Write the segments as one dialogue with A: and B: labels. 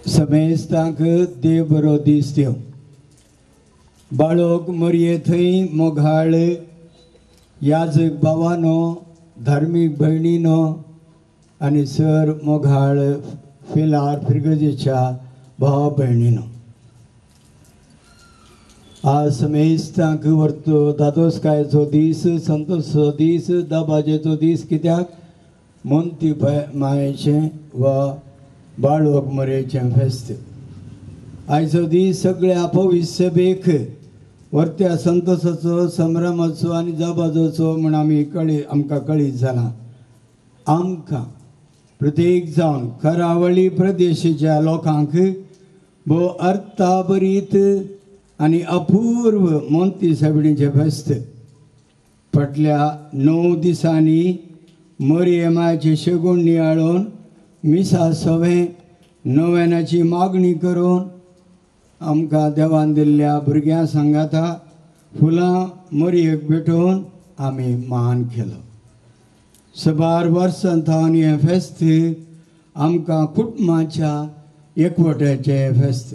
A: समेस्तांक देव बरो दीस दिवं. बाळोक मोरये थंय मोगाळ याजक भावानो, धार्मीक भयणीनो आनी सर मोगाळ फिलार फिरगजेच्या भावा भयणीनो, आज समेस्तांक वर्तो दादोसकायेचो दीस, संतोषचो दीस, दबाजेचो दीस. कित्याक मोंती मायेचें वा बाळोक मोरयेचें फेस्त. आयचो दीस सगळ्या पवित्र सभेक वर्त्या संतोषाचो, संभ्रमाचो आनी दबाजोचो म्हूण आमी आमकां कळीत जालां. आमकां प्रत्येक जावन करावळी प्रदेशाच्या लोकांक भोव अर्थाभरीत आनी अपूर्व मोंती सायबिणीचें फेस्त. फाटल्या 9 दिसांनी मोरये मायेचें शेगूण नियाळून मिसा सवें नव्यानाची मागणी करून आमकां देवान दिल्ल्या भुरग्यां सांगाता फुलां मोरयेक भेटोवन आमी मान केलो. सबार वर्सां थावन हें फेस्त आमकां कुटुंबाच्या एकवटाचें फेस्त.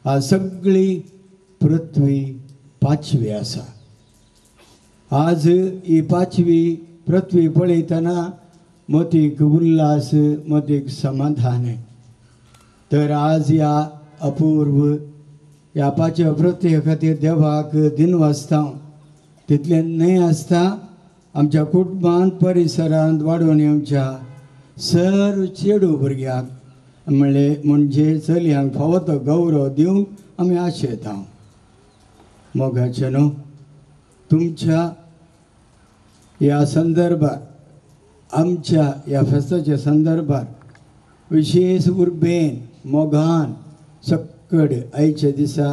A: आज सगळी पृथ्वी पाचवी आसा. आज ही पाचवी पृथ्वी पळयतना मतीक उल्हास, मतीक समाधान. तर आज ह्या अपूर्व ह्या पाचव्या पृथ्वे खातीर देवाक दिनवासता. तितलें न्हय आसता आमच्या कुटुंबांत परिसरांत वाडोवन येवच्या सर्व चेडू भुरग्यांक म्हणले म्हणजे चलयांक फावो तो गौरव दिवंक आमी आशेता. मोगाचें न्हू, तुमच्या ह्या संदर्भार, आमच्या ह्या फेस्ताच्या संदर्भार विशेष उर्बेन मोगान सक्कड आयच्या दिसा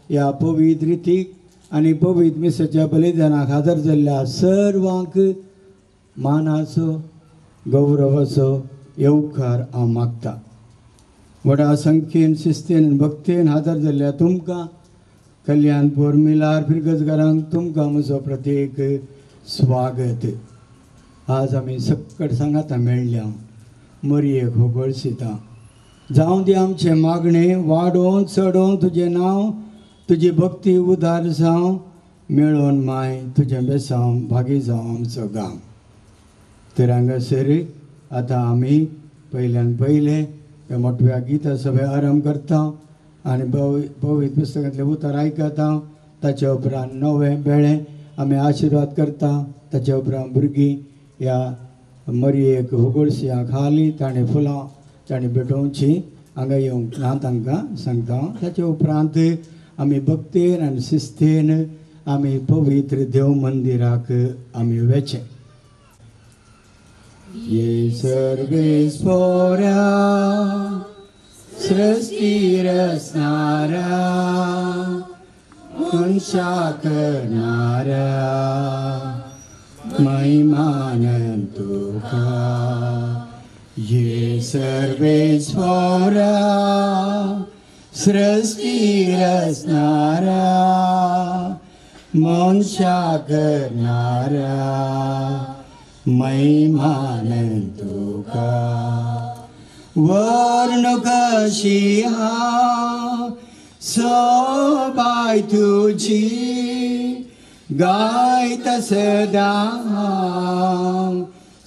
A: ह्या पवित्र रितीक आनी पवित्र मिसाच्या बलिदानाक हाजर जाल्ल्या सर्वांक मानाचो गौरवाचो येवकार हांव मागता. व्हडा संख्येन शिस्तेन भक्तेन हाजर जाल्ल्या तुमकां कल्याणपूर मिलार फिरगजगारांक तुमकां म्हजो प्रत्येक स्वागत. आज आमी सक्कड सांगाता मेळ्ळ्या मोरयेक होगळसिता. जावं दी आमचें मागणें वाडोवन चडोवन तुजें नांव, तुजी भक्ती उदार जावं, मेळोवन माय तुजें बेसांव भागी जावं आमचो गांव. तर हांगासर आतां आमी पयल्यान पयलें ह्या मोटव्या गिता सभे आरंभ करता आनी पवित्र पुस्तकांतलें उतर आयकता. ताच्या उपरांत नवें बेळें आमी आशिर्वाद करता. ताच्या उपरांत भुरगीं ह्या मोरयेक होगोळसियां खाली ताणें फुलां ताणें भेटोवची हांगा येवंक ना तांकां सांगता. ताच्या उपरांत आमी भक्तेन आनी शिस्तेन आमी पवित्र देव मंदिराक आमी वेचें. ये सर्वेस्पोरा सृष्टी रचणारा मनशा करणारा महिमान तुका. ये सर्वेस्पोरा सृष्टी रचणारा मनशा करणारा महिमान तुका. वर्ण कशी हा सोबाय तुजी गायत सदा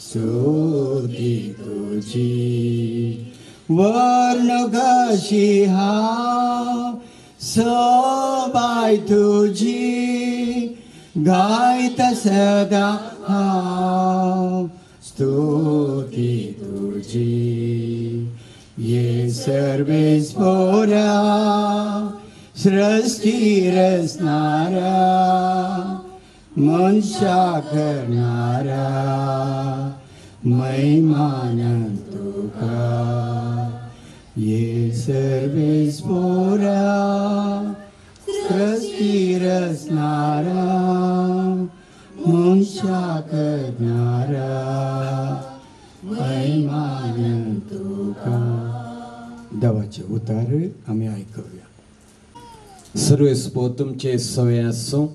A: स्तुती तुजी. वर्ण कशी हा सोबाय तुजी गायत सदा स्तुती तुजी. ये सर्वेस्पोरा सृष्टी रचणारा मनशा करणारा महिमान तुका. ये सर्वेस्पोरा सृष्टी रचणारा मनशा करणारा महिमान तुका. देवाचे उतार आमी आयकुया.
B: सर्वेस्पोर तुमचे सवे आसूं.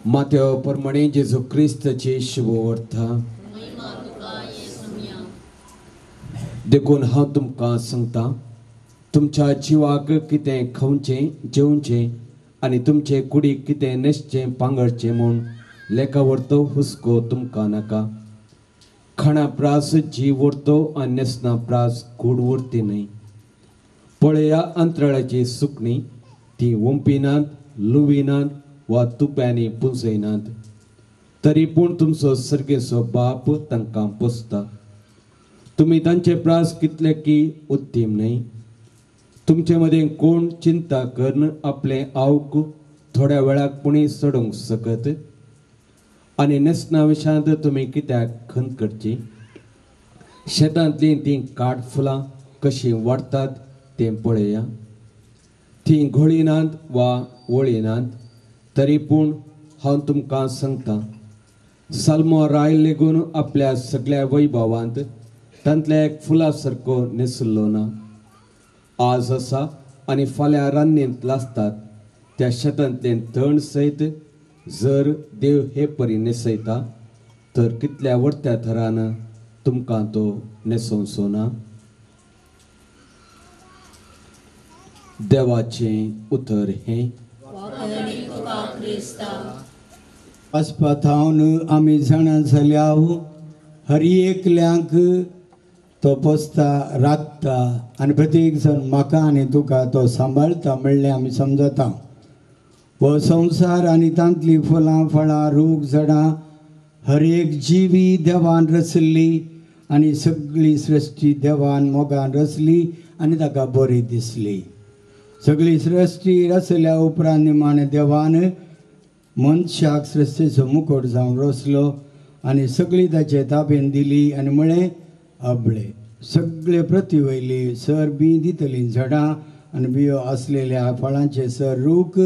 B: मातेव प्रमाणे जेजू क्रिस्ताची शुभवार्ता. देखून हांव तुमकां सांगता, तुमच्या जिवाक कितें खावचें जेवचें आनी तुमचे कुडीक कितें न्हेसचें पांगरचें म्हूण लेखा व्हरतो हुस्को तुमकां नाका. खाणा प्रास जीव व्हरतो आनी न्हेसना प्रास कूड व्हरती न्हय. पळया अंतराळाची सुकणी, ती वंपिनात लुविनात वा तुप्यांनी पुंजयनात, तरी पूण तुमचो सर्गेचो बाप तांकां पोसता. तुमी तांचे प्रास कितले की उत्तीम न्हय? तुमचे मदें कोण चिंता करून आपलें आवक थोड्या वेळाक पुणी चडोवंक शकत? आनी न्हेसना विशयांत तुमी कित्याक खंत करची? शेतांतलीं तीं काट फुलां कशीं वाडटात तें पळया. तीं घोळिनात वा वळिनात, तरी पूण हांव तुमकां सांगता, साल्मो राय लेगून आपल्या सगळ्या वैभवांत तांतल्या एक फुला सारको न्हेसलो ना. आज आसा आनी फाल्यां रान्नींत लासतात त्या शेतांतलें तण सयत जर देव हे परी न्हेसयता तर कितल्या व्हडत्या थरान तुमकां तो न्हेसोवचो ना? देवाचें उतर हें.
A: वाचपा थावन आमी जाणा जाल्या हर एकल्यांक तो पोसता राखता आनी प्रत्येक जण म्हाका आनी तुका तो सांबाळता म्हणलें आमी समजता. हो संवसार आनी तांतलीं फुलां फळां रूख झाडां हर एक जिवी देवान रचली आनी सगळी सृश्टी देवान मोगान रचली आनी ताका बरी दिसली. सगळी सृश्टी रचल्या उपरांत निमाणें देवान मनशाक सृश्टीचो मुकोट जावन रचलो आनी सगळी ताचे ताबेन दिली आनी म्हळें अबळे सगळे प्रती वयली सर बी दितली झाडां आनी बियो आसलेल्या फळांचे सर रूख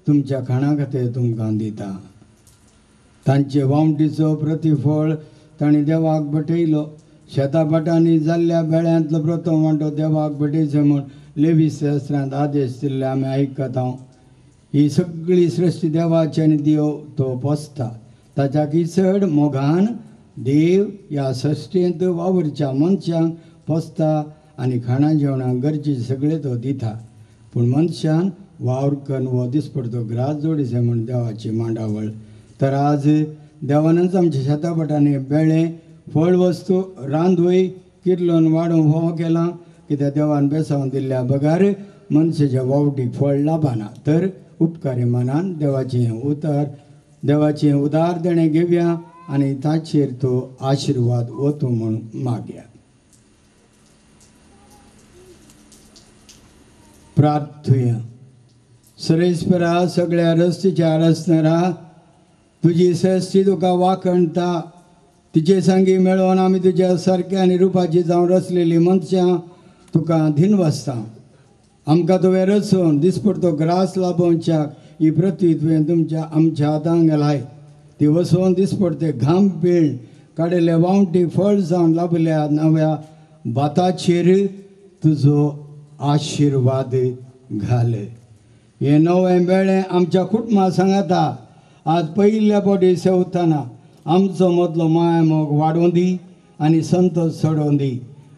A: तुमच्या खाणा खातीर तुमकां दिता. तांचे वावटीचो प्रतिफळ तांणी देवाक भेटयलो. शेता भाटांनी जाल्ल्या बेळ्यांतलो प्रथम वांटो देवाक भेटयचो म्हूण लेवी शास्त्रांत आदेश दिल्ले आमी आयकता. ही सगळी सृश्टी देवाची आनी देव तो पोसता. ताच्याकय चड मोगान देव ह्या सृश्टींत वावुरच्या मनशांक पोसता आनी खाणां जेवणां गरजेचे सगळे तो दिता. पूण मनशान वावर करून हो दिसपडतो ग्रास जोडीचे म्हूण देवाची मांडावळ. तर आज देवानच आमच्या शेता भाटांनी बेळें फळ वस्तू रांदवय किर्लोन वाडोवंक फावो केलां कित्याक देवान बेसावन दिल्ल्या बगार मनशाच्या वावटीक फळ लाबना. तर उपकारी मनान देवाचें उतर देवाचें उदार देणें घेवया आनी ताचेर तो आशिर्वाद वतू म्हूण मागया. प्रार्थुया. सरेस्परा सगळ्या रस्तीच्या रचणारा तुजी सृश्टी तुका वाखणता. तिचे सांगी मेळोवन आमी तुज्या सारक्या आनी रुपाची जावन रचलेली मनशां तुका धिनवासता. आमकां तुवें रचोवन दिसपडतो ग्रास लाभोवच्याक ही पृथ्वी तुवें तुमच्या आमच्या हातांक घालाय. ती वसोवन दिसपडते घाम पिळ काडिल्ले वावटी फळ जावन लाभल्या नव्या भाताचेर तुजो आशिर्वाद घाल. हें नवें बेळें आमच्या कुटुंबा सांगाता आज पयल्या फावटी सेवतना आमचो मदलो माया मोग वाडोवन दी आनी संतोश चडोवन दी.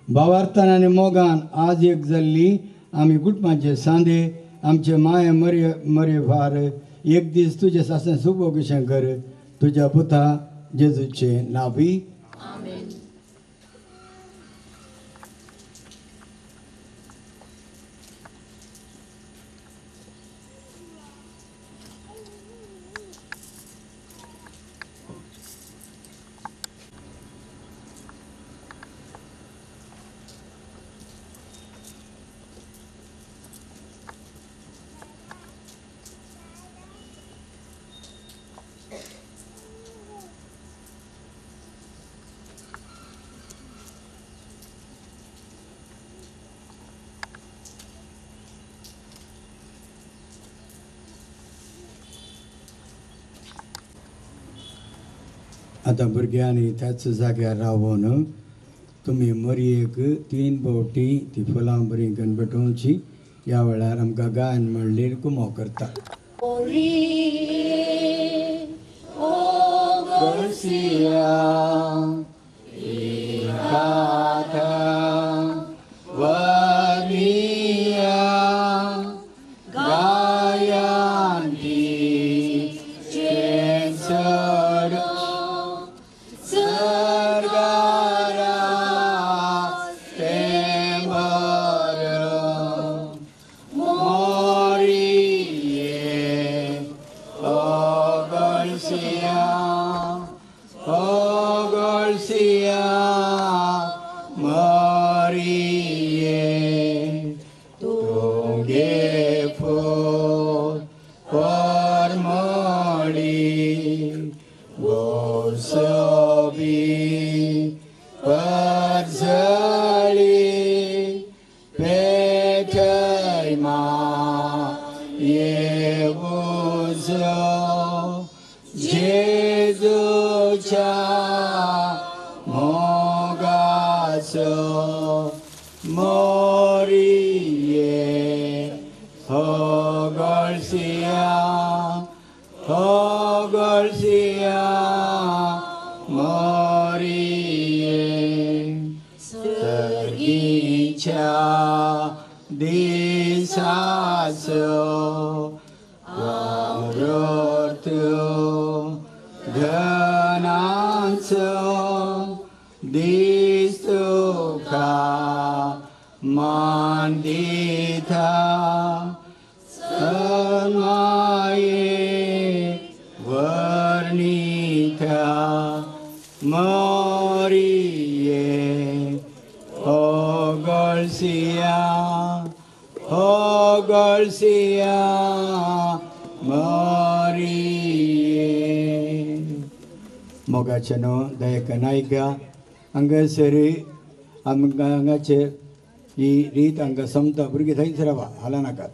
A: भावार्थान आनी मोगान आज एक जाल्ली आमी कुटुंबाचे सांदे आमचे माये मरे मरे फार एक दीस तुजे सासण सुबो कशें कर तुज्या पुता जेजूचे नावी. आतां भुरग्यांनी त्याच जाग्यार रावोन तुमी मरयेक 3 फावटी ती फुलां बरीं करून भेटोवची. ह्या वेळार आमकां गायन म्हणल्यार कुमो करता. मोरिये होगळसिया होगळसिया मोरिये सर्गीच्या दिसाचो वावरतो धनाचो दीस तुका मान दिता सन्माये वर्णिता मोरिये होगळसिया होगळसिया मोरिये. मोगाचे न्हू दयेक नायका हांगासर आमकां हांगाचेर ही रीत हांकां समता भुरगीं थंयच रावा हाला नाकात.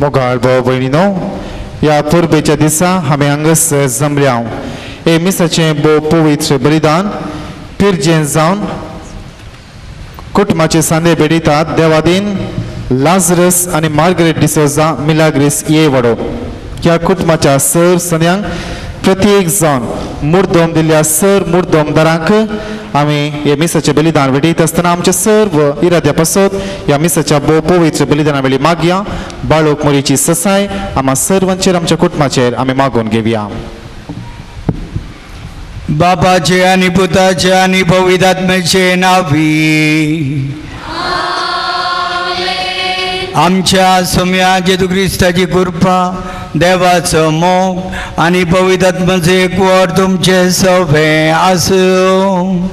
C: मोगाळ भाव भयणीनो, ह्या परबेच्या दिसा आमी हांगासर जमल्या। हे मिसाचें भोव पवित्र बलिदान पिर्जें जावन कुटुंबाचे सांदे भेटयतात। देवादीन लाजरस आनी मार्गरेट डिसोजा मिलाग्रीस ये वडो ह्या कुटुंबाच्या सर संद्यांक प्रत्येक जावन मुर्दोम दिल्ल्या सर मुर्दोमदारांक आमी हे मिसाचें बलिदान भेटयत आसतना आमचे सर्व इराद्या पासत ह्या मिसाच्या भोव पवित्र बलिदाना वेळी मागया। बाळोक मोरीची ससाय आमा सर्वांचेर आमच्या कुटुंबाचेर आमी मागून घेवया।
A: बापाचे आनी पुताचे आनी पवित्र आत्म्याचे नांवी आमच्या सोम्या जेजू क्रिस्ताची कृपा, देवाचो मोग आनी पवित्र आत्म्याचो एकवट तुमचे सवे आसूं।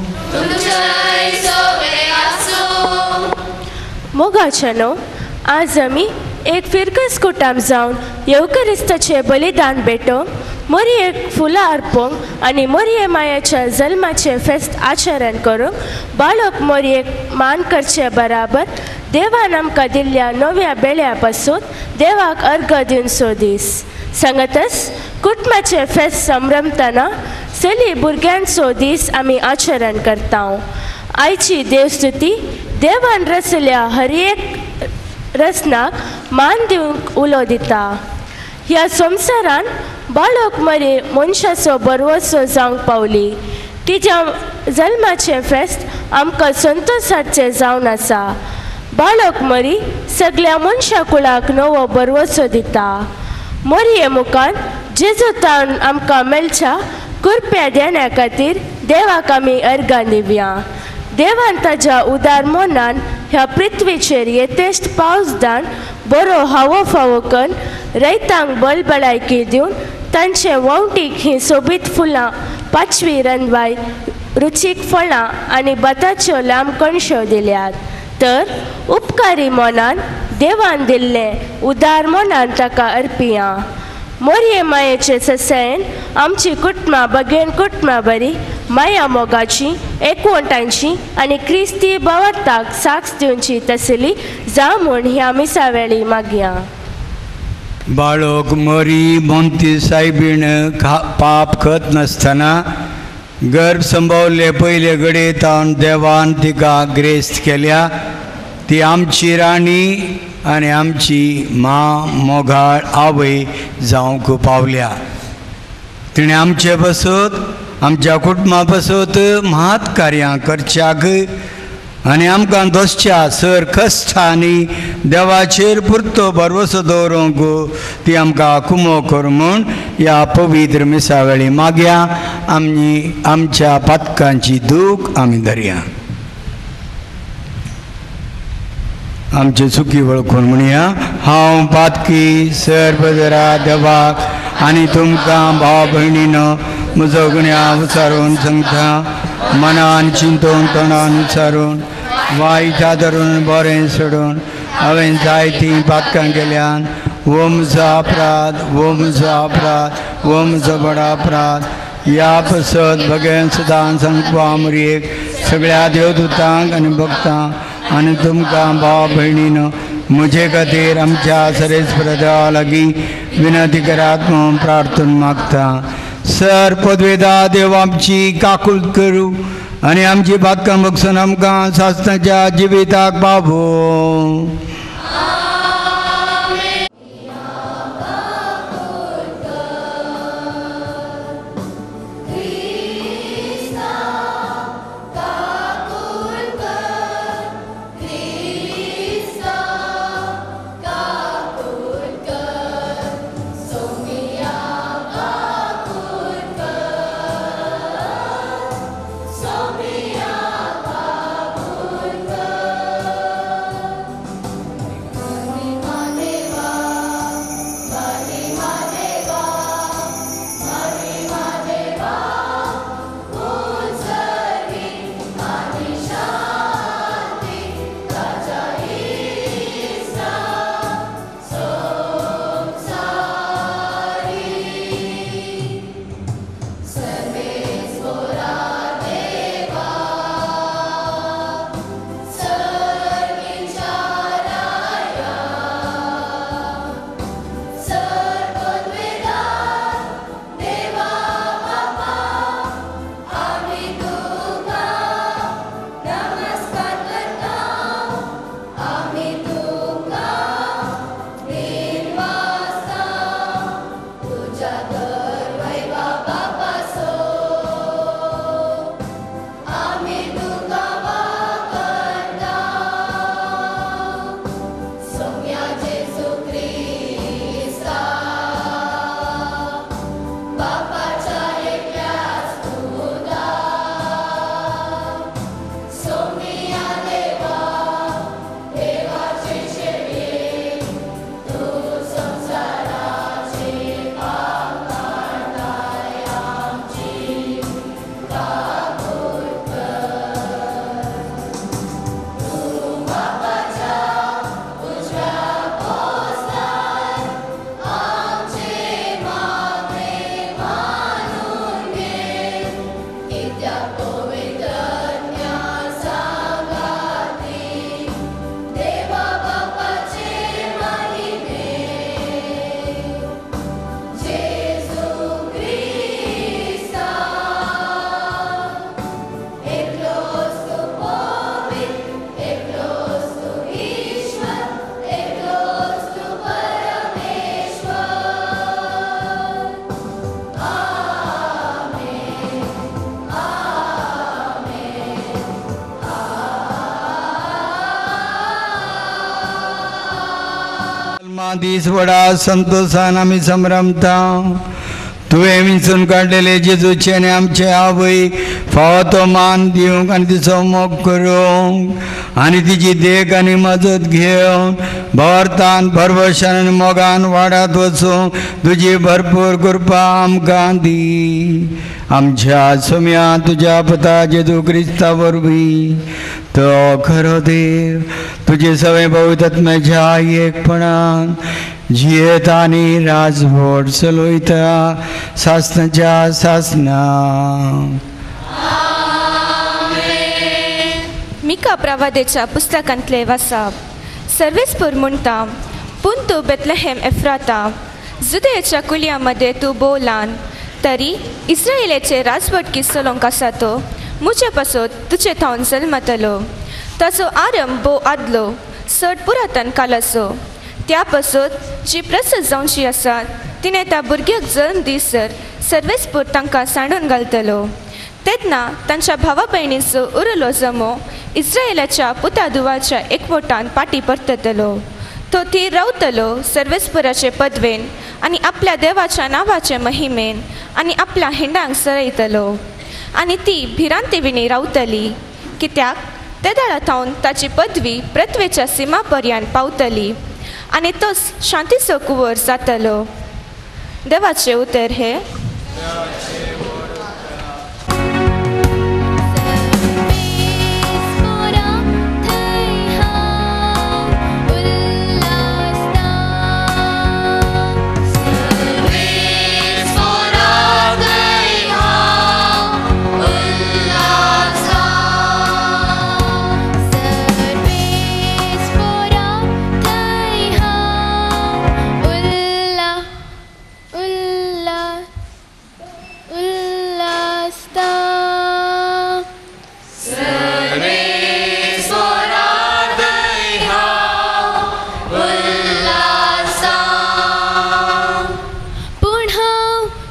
D: मोगाच्यानो, आज आमी एक फिरकस कुटाम जावन येवकरिस्ताचें बलिदान भेटोवंक, मोरयेक फुलां अर्पोवंक आनी मोरये मायाच्या जल्माचें फेस्त आचरण करूंक बाळक मोरयेक मान करचे बराबर देवान आमकां दिल्ल्या नव्या बेळ्या पासून देवाक अर्घ दिवचो दीस। सांगतच कुटुंबाचें फेस्त संभ्रमतना चली भुरग्यांचो दीस आमी आचरण करता। आयची देवस्तुती देवान रचल्या हर एक रचनाक मान दिवंक उलो दिता। ह्या संवसारान बाळक मरे मनशाचो बरवसो जावंक पावली। तिच्या जल्माचें फेस्त आमकां संतोशाचें जावन आसा। बाळक मरी सगळ्या मनशा कुळाक नवो बरवसो दिता। मोरये मुखार जेजूतान आमकां मेळच्या कृपया देण्या खातीर देवाक आमी अर्गां दिवया। देवान ताज्या उदार मनान ह्या पृथ्वीचेर येतेश्ट पावस दान बरो हावो फावो करून रयतांक बलबलायकी दिवन तांचे वंटीक हीं सोबीत फुलां, पाचवी रंदवाय, रुचीक फळां आनी भाताच्यो लांब कणश्यो दिल्यात। तर उपकारी मनान देवान दिल्लें उदार मनान ताका अर्पिया। मोरये मायेचे ससायेन आमची कुटुंबां बगेन कुटुंबां बरी माया मोगाची, एकवटांची आनी क्रिस्ती भावार्थाक साक्ष दिवची तसली जावं म्हूण ह्या मिसा वेळी मागया।
A: बाळोक मोरी मोंती सायबीण पाप खत नासतना गर्भ संभवले पयले घडये तावन देवान तिका ग्रेस्त केल्या। ती आमची राणी आनी आमची मां मोगाळ आवय जावंक पावल्या। तिणें आमचे पासत, आमच्या कुटुंबा पासत म्हात कार्यां करच्याक आनी आमकां दोसच्या सर कश्टांनी देवाचेर पुरतो भरवसो दवरूंक ती आमकां कुमो कर म्हूण ह्या पवित्र मिसा वेळी मागया। आमी आमच्या पातकांची दूख आमी धरया। आमची चुकी वळखून म्हणया, हांव पातकी सर्वजरा देवाक आनी तुमकां भाव भयणीनो म्हजो गुन्यांव उचारून सांगता। मनान चिंतून तोंडान उचारून वायटा धरून बरें सोडून हांवें जायतीं पातकां केल्यान। हो म्हजो अपराध, हो म्हजो अपराध, हो म्हजो व्हड अपराध। ह्या पसत भगेन सदां सांगपा मुरयेक सगळ्या देवदूतांक आनी भक्तांक आनी तुमकां भाव भयणीनो म्हजे खातीर आमच्या सरेस्वर देवा लागीं विनंती करात म्हूण प्रार्थना मागता। सर पदवेदा देव आमची काकूल करूं आनी आमची बातकां बगसून आमकां सासणाच्या जिविताक पावोवं।
E: Sophia,
A: जल्मा दीस व्हडा संतोशान आमी संभ्रमता. तुवें विंचून काडलेले जेजूचे आनी आमचे आवय फावो तो मान दिवंक आनी तिचो मोग करूंक आनी तिची देख आनी मजत घेवन भरतान भरवशान आनी मोगान वाडात वचूंक तुजी भरपूर कृपा आमकां दी. आमच्या सोम्या तुज्या पुता जेजू क्रिस्ता वरवीं तो खरो देव तुजे सगळे पवित्र एकपणान जियेता आनी राजवट चलयता सासनाच्या सासना.
E: मिका प्रवादेच्या पुस्तकांतले वासाप. सर्वेस्पूर म्हणटा, पूण तूं बेतलेहेम एफ्राता जुदेच्या कुलया मदें तूं भोव ल्हान, तरी इस्रायलाचे राजवटकी चलोवंक आसा तो म्हजे पासत तुजे थावन जल्मतलो. ताचो आरंभ भोव आदलो, चड पुरातन कालाचो. त्या पासत जी प्रसत जावची आसा तिणें त्या भुरग्याक जल्म दिसर सर्वेस्पूर तांकां सांडून घालतलो. तेन्ना तांच्या भावा भयणीचो उरलो जमो इस्रायलाच्या पुता धुवाच्या एकवटान पाटी परततलो. तो थीर रावतलो सर्वेस्पुराचे पदवेन आनी आपल्या देवाच्या नांवाचे महिमेन आनी आपल्या हिंडांक सरयतलो. आनी ती भिरांती विणी रावतली, कित्याक तेदाळा थावन ताची पदवी पृथ्वेच्या सीमा पर्यंत पावतली आनी तोच शांतीचो कुंवर जातलो. देवाचें उतर हें.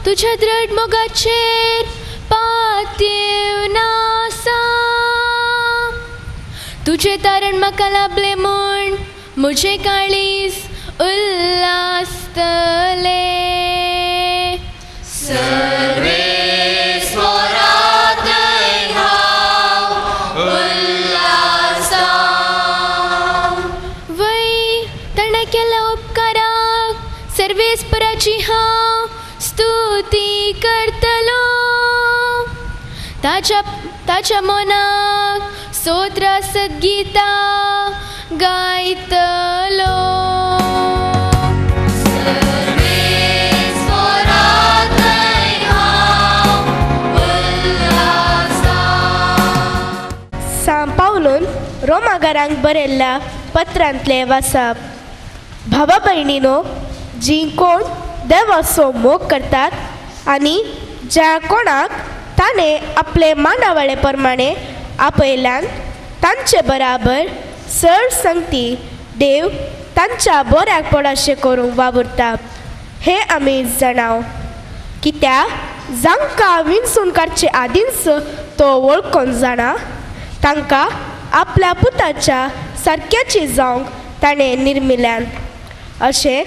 D: तुझ्या द्रढ मोगाचेर पातयेवन आसा, तुजें तारण म्हाका लाभलें म्हूण म्हजें काळीज उल्हासतलें. वय ताणें केल्या उपकाराक सर्वेस्पराची हांव स्तुती करतलो. ताच्या ताच्या मनाक सोत्रा सद्गीता गायतलो.
F: सांव पावलून रोमागारांक बरयल्ल्या पत्रांतले वाचप. भावा भयणीनो, जीं कोण देवाचो मोग करतात आनी ज्या कोणाक ताणें आपले मांडावळे प्रमाणे आपयल्यान तांचे बराबर सर संगती देव तांच्या बऱ्याक पडाशें करूंक वावुरता हें आमी जाणाव. कित्याक जांकां विणसून काडचे आदींच तो वळखून जाणा तांकां आपल्या पुताच्या सारक्याची जावंक ताणें निर्मिल्यान. अशें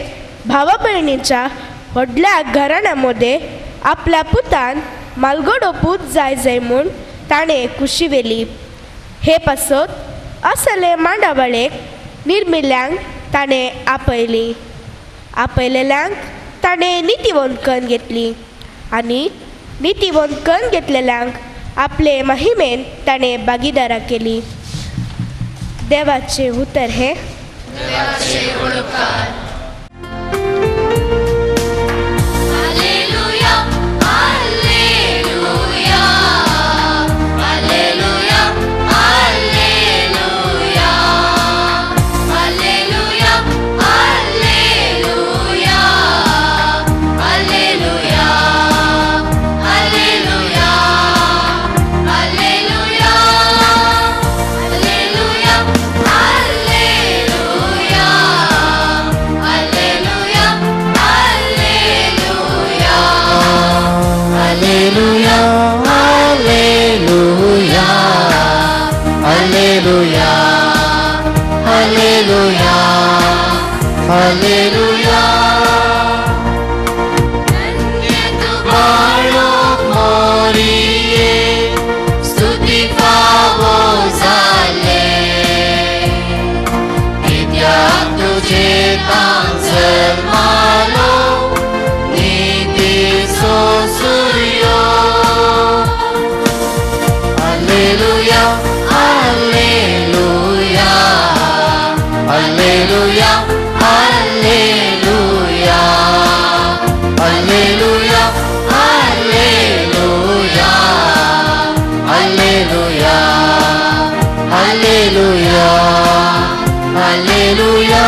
F: भावा भयणीच्या व्हडल्या घराण्या मदें आपल्या पुतान मालगडो पूत जाय जाय म्हूण ताणें खुशी व्हेली. हे पासत असले मांडावळेक निर्मिल्ल्यांक ताणें आपयली, आपयलेल्यांक ताणें नितीवंतकन घेतली आनी नितीवंतकन घेतलेल्यांक आपले महिमेन ताणें भागीदारा केली. देवाचें उतर हें.
D: Alleluia,
G: Alleluia. बाळूक मोरिये स्तुती फावो जाले कित्याक तुजे तांक जल्मालो नितीचो सुर्यो. Alleluia, alleluia, alleluia, alleluia, alleluia, alleluia, alleluia, alleluia, alleluia.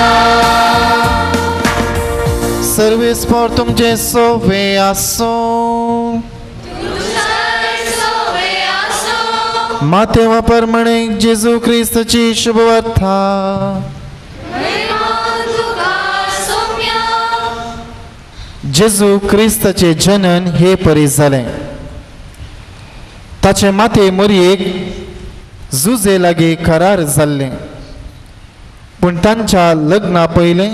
C: सर्वेस्पर तुमचे सोवे आसो. मातेवा परमणे जेजू क्रिस्तची शुभवार्ता. जेजू क्रिस्ताचे जनन हे परी जालें. ताचे माते मोरयेक जुजे लागीं करार जाल्लें, पूण तांच्या लग्ना पयलें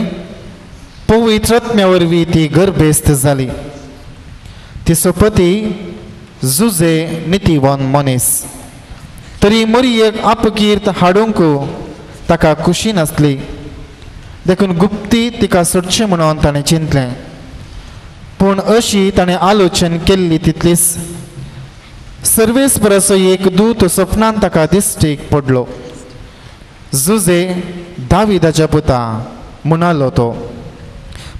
C: पवित्र आत्म्या वरवीं ती गर्भेस्त जाली. तिचो पती जुजे नितीवान मनीस, तरी मोरयेक अपकीर्त हाडूंक ताका खुशी नासली, देखून गुप्ती तिका सोडचें म्हणून ताणें चिंतलें. पूण अशी ताणें आलोचन केल्ली तितलीच सर्वेस्पराचो एक दूत सपनान ताका दिश्टीक पडलो. जुजे दाविदाच्या पुता म्हणालो तो,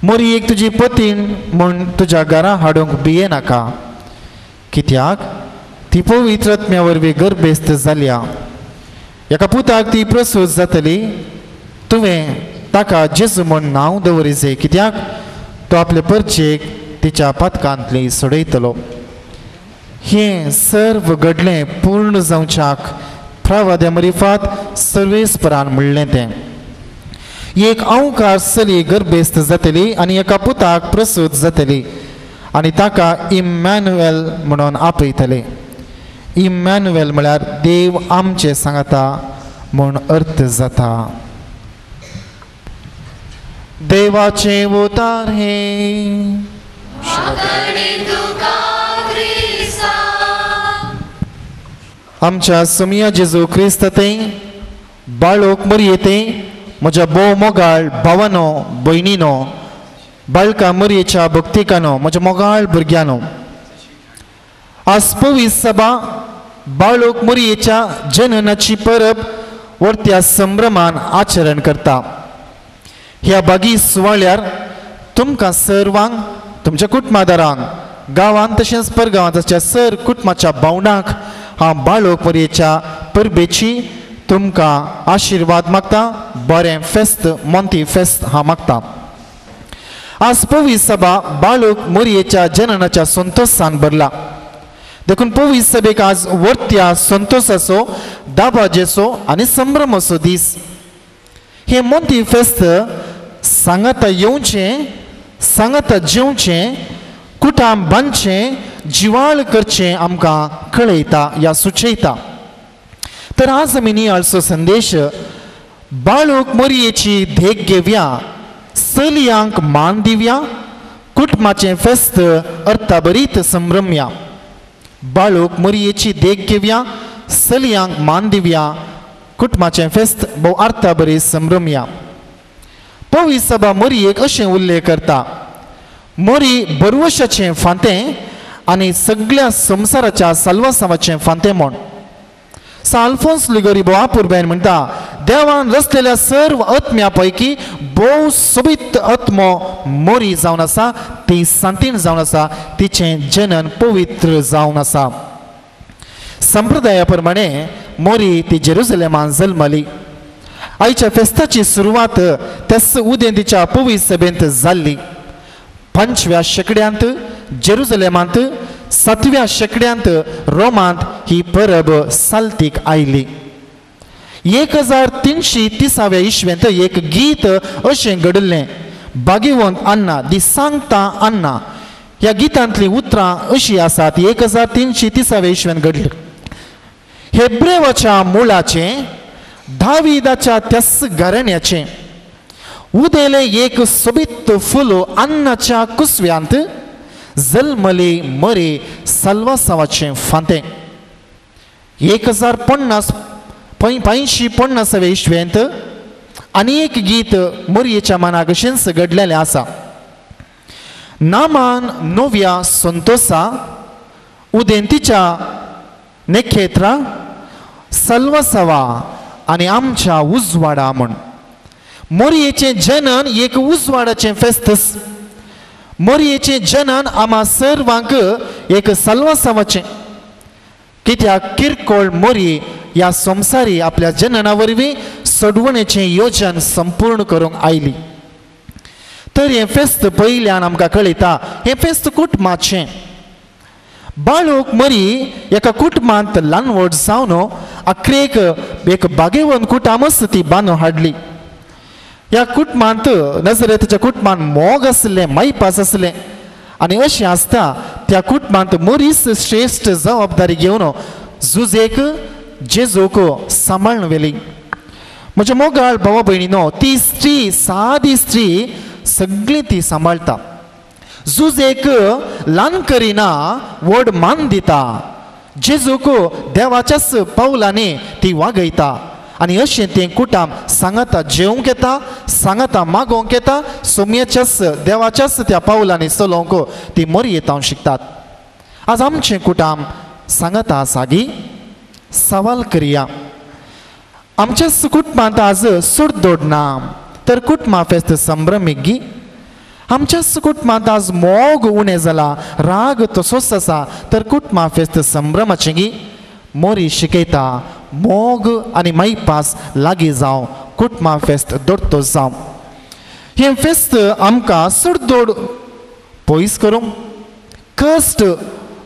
C: मोरयेक तुजी पतीण म्हूण तुज्या घरा हाडूंक भिये नाका, कित्याक ती पवित्र आत्म्या वरवीं गर्भेस्त जाल्या. एका पुताक ती प्रसूत जातली, तुवें ताका जेजू म्हूण नांव दवरिजे, कित्याक तो आपले परचेक तिच्या पातकांतली सोडयतलो. हें सर्व घडलें पूर्ण जावच्याक प्रवाद्या मरिफात सर्वेस्परान म्हणलें तें. एक अंवकार चली गर्भेस्त जातली आनी एका पुताक प्रसूत जातली आनी ताका इमॅन्युएल म्हणून आपयतले. इमॅन्युएल म्हळ्यार देव आमचे सांगाता म्हूण अर्थ जाता. देवाचे उतार हे. आमच्या सोमिया जेजू क्रिस्त ते बाळोक मरयेते म्हज्या भोव मोगाळ भावानो भयणीनो, बाळका मरयेच्या भक्तिकानो, म्हज्या मोगाळ भुरग्यानो, आज पवीस सभा बाळोक मरयेच्या जननाची परब वर्त्या संभ्रमान आचरण करता. ह्या बागी सुवाळ्यार तुमकां सर्वांक, तुमच्या कुटुंबादारांक, गांवांत तशेंच परगांवांत आसच्या सर कुटुंबाच्या भावंडांक हांव बाळोक मरयेच्या परबेची तुमकां आशिर्वाद मागता. बरें फेस्त, मोंती फेस्त हांव मागता. आज पवीस सभा बाळोक मोरयेच्या जननाच्या संतोशान भरला, देखून पवीस सभेक आज वर्त्या संतोशाचो, दाबाजेचो आनी संभ्रमाचो दीस. हे मोंती फेस्त सांगाता येवचें, सांगाता जेवचें, कुटाम बांदचें, जिवाळ करचें आमकां कळयता या सुचयता. तर आज आमी नियाळचो संदेश बाळूक मोरयेची देख घेवया, चलयांक मान दिवया, कुटुंबाचें फेस्त अर्थाभरीत संभ्रमया. बाळूक मोरयेची देख घेवया, चलयांक मान दिवया, कुटुंबाचें फेस्त भोव अर्थाभरीत संभ्रमया. पवीस सभा मोरयेक अशें उल्लेख करता, मोरी बरवशाचें फांतें आनी सगळ्या संवसाराच्या साल्वासांवाचें फांतें म्हूण. आल्फोन्स लिगोरी भोव आपुरबेन म्हणटा, देवान रचलेल्या सर्व आत्म्या पैकी भोव सोबीत आत्मो मोरी जावन आसा, ती सांतीण जावन आसा, तिचें जनन पवित्र जावन आसा. संप्रदाया प्रमाणे मोरी ती जेरुजलेमान जल्मली. आयच्या फेस्ताची सुरवात त्याच उदेंतीच्या पवित्र सभेंत जाल्ली. 5व्या शेंकड्यांत जेरुजलेमांत, 7व्या शेंकड्यांत रोमांत ही परब सालतीक आयली. 1330व्या इस्वेंत एक गीत अशें घडिल्लें, भाग्यवंत अन्ना दी सांगता अन्ना. ह्या गितांतलीं उतरां अशीं आसात. 1330व्या इस्वेंत घडलें. हेब्रेवाच्या मुळाचें, दाविदाच्या त्याच घराण्याचें, उदेले एक सोबीत फुल अन्नाच्या कुसव्यांत जल्मली मरी साल्वासावाचें फांतें. 1050 85 इस्वेंत आनी एक गीत मोरयेच्या मनाक अशेंच घडलेलें आसा. नामान नव्या संतोषा उदेंतीच्या नखेत्रा सल्वसवा आनी आमच्या उजवाडा म्हूण. मोरयेचें जनन एक उजवाडाचें फेस्तस. मोरयेचें जनन आमा सर्वांक एक सल्वसवाचें. कित्याक किरकोळ मोरी ह्या संवसारी आपल्या जनना वरवीं सोडवणेचें योजन संपूर्ण करूंक आयली. तर हें फेस्त पयल्यान आमकां कळयता हें फेस्त कुटुंबाचें. बाळूक मरी एका कुटुंबांत ल्हान व्हड जावन आखरेक एक बागेवन कुटामच ती बांदून हाडली. ह्या कुटुंबांत नजरेच्या कुटुंबांत मोग आसलें, मायपास आसलें आनी अशें आसता त्या कुटुंबांत मरीस श्रेश्ठ जबाबदारी घेवन जुजेक जेजूक सांबाळून व्हेली. म्हज्या मोगाळ भावा भयणीनो, ती स्त्री सादी स्त्री सगळी ती सांबाळटा. जुजेक ल्हान करिना व्हड मान दिता. जेजूक देवाच्याच पावलांनी ती वागयता आनी अशें तें कुटाम सांगाता जेवंक येता, सांगाता मागोवंक येता, सोमयेच्याच देवाच्याच त्या पावलांनी चलोवंक ती मोरयेत हांव शिकतात. आज आमचें कुटाम सांगाता आसा गी? सवाल करया. आमच्याच कुटुंबांत आज सुडदोड ना तर कुटुंबा फेस्त संभ्रमीक गी? आमच्याच कुटुंबांत आज मोग उणें जाला, राग तसोच आसा तर कुटुंबा फेस्त संभ्रमाचें गी? मोरी शिकयता मोग आनी मायपास लागीं जावं, कुटुंबा फेस्त दोडतो जावं. हें फेस्त आमकां सुडदोड पयस करूंक, कश्ट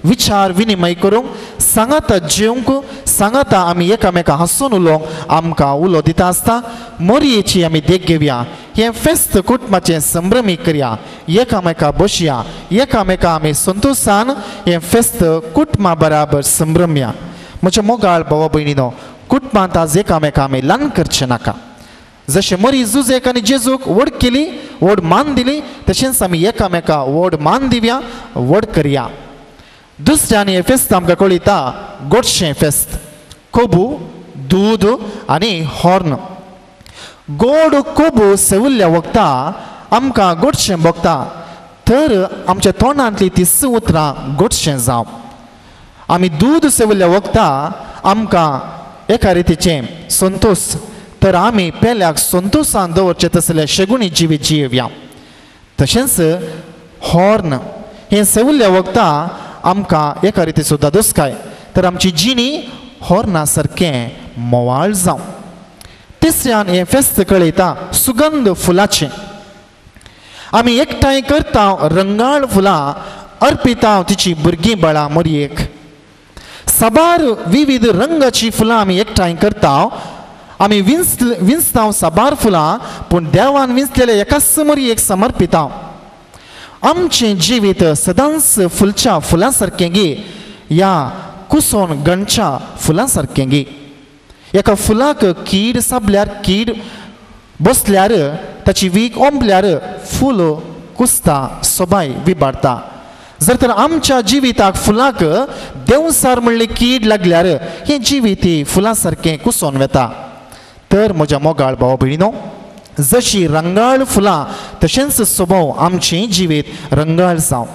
C: विचार विनिमय करूंक, सांगाता जेवंक, सांगाता आमी एकामेका हांसून उलोवंक आमकां उलो दिता आसता मोरयेची आमी देख घेवया. हें फेस्त कुटुंबाचें संभ्रमीक करया, एकामेका बसया, एकामेका आमी संतोशान हें फेस्त कुटुंबा बराबर संभ्रमया. म्हज्या मोगाळ भावा भयणीनो, कुटुंबांत आज एकामेका आमी ल्हान करचें नाका. जशें मरी जुजेक आनी जेजूक व्हड केली, व्हड मान दिली, तशेंच आमी एकामेका व्हड मान दिवया, व्हड करया. दुसऱ्यान हें फेस्त आमकां कळयता गोडशें फेस्त, कोबू, दूद आनी हॉर्न. गोड कोबू सेवल्ल्या वखता आमकां गोडशें भोगता तर आमच्या तोंडांतली ती उतरां गोडशें जावं. आमी दूद सेवल्ल्या वखता आमकां एका रितीचें संतोश तर आमी पेल्याक संतोशान दवरचें तसले शेगुणी जिवीत जियेवया. तशेंच हॉर्न हें सेवल्ल्या वखता आमकां एका रितीचो दादोसकाय तर आमची जिणी हॉर्ना सारकें मोवाळ जावं. तिसऱ्यान हें फेस्त कळयता सुगंध फुलाचें. आमी एकठांय करता रंगाळ फुलां अर्पिता तिची भुरगीं बाळां मोरयेक. साबार विविध रंगाची फुलां आमी एकठांय करता. आमी विंचता साबार फुलां पूण देवान विंचलेले एकाच मोरयेक समर्पिता. आमचें जिवीत सदांच फुलच्या फुलां सारकें गी या कुसोन गणच्या फुलां सारकें गी? एका फुलाक कीड साबल्यार, कीड बसल्यार, ताची वीक ओंपल्यार फूल कुसता, सोबाय विबाडता. जर तर आमच्या जिविताक फुलाक देंवसार म्हणली कीड लागल्यार हें जिवीत फुलां सारकें कुसोन वता. तर म्हज्या मोगाळ भाव भयणीनो, जशी रंगाळ फुलां तशेंच स्वभाव आमचें जिवीत रंगाळ जावं.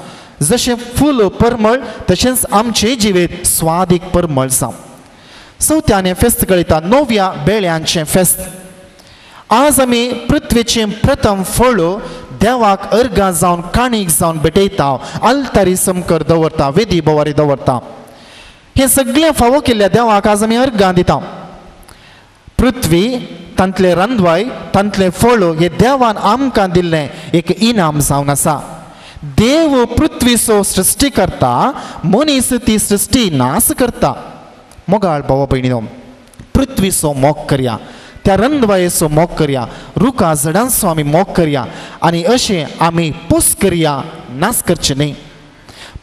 C: जशें फूल परमळ तशेंच आमचें जिवीत स्वादीक परमळ जावं. चवथ्यान हें फेस्त कळयता नव्या बेळ्यांचें फेस्त. आज आमी पृथ्वीचें प्रथम फळ देवाक अर्गां जावन काणीक जावन भेटयता, आल्तारी समकर दवरता, वेदी बोवारी दवरता. हें सगळें फावो केल्ल्या देवाक आज आमी अर्गां दिता. पृथ्वी तांतलें रांदवाय तांतलें फळ हे देवान आमकां दिल्लें एक इनाम जावन आसा. देव पृथ्वीचो सृश्टी करता, मनीस ती सृश्टी नाश करता. मोगाळ भावा भयणीनो, पृथ्वीचो मोग करया, त्या रंदवायेचो मोग करया, रुखा झाडांचो आमी मोग करया आनी अशें आमी पोस करया, नाश करचें न्ही.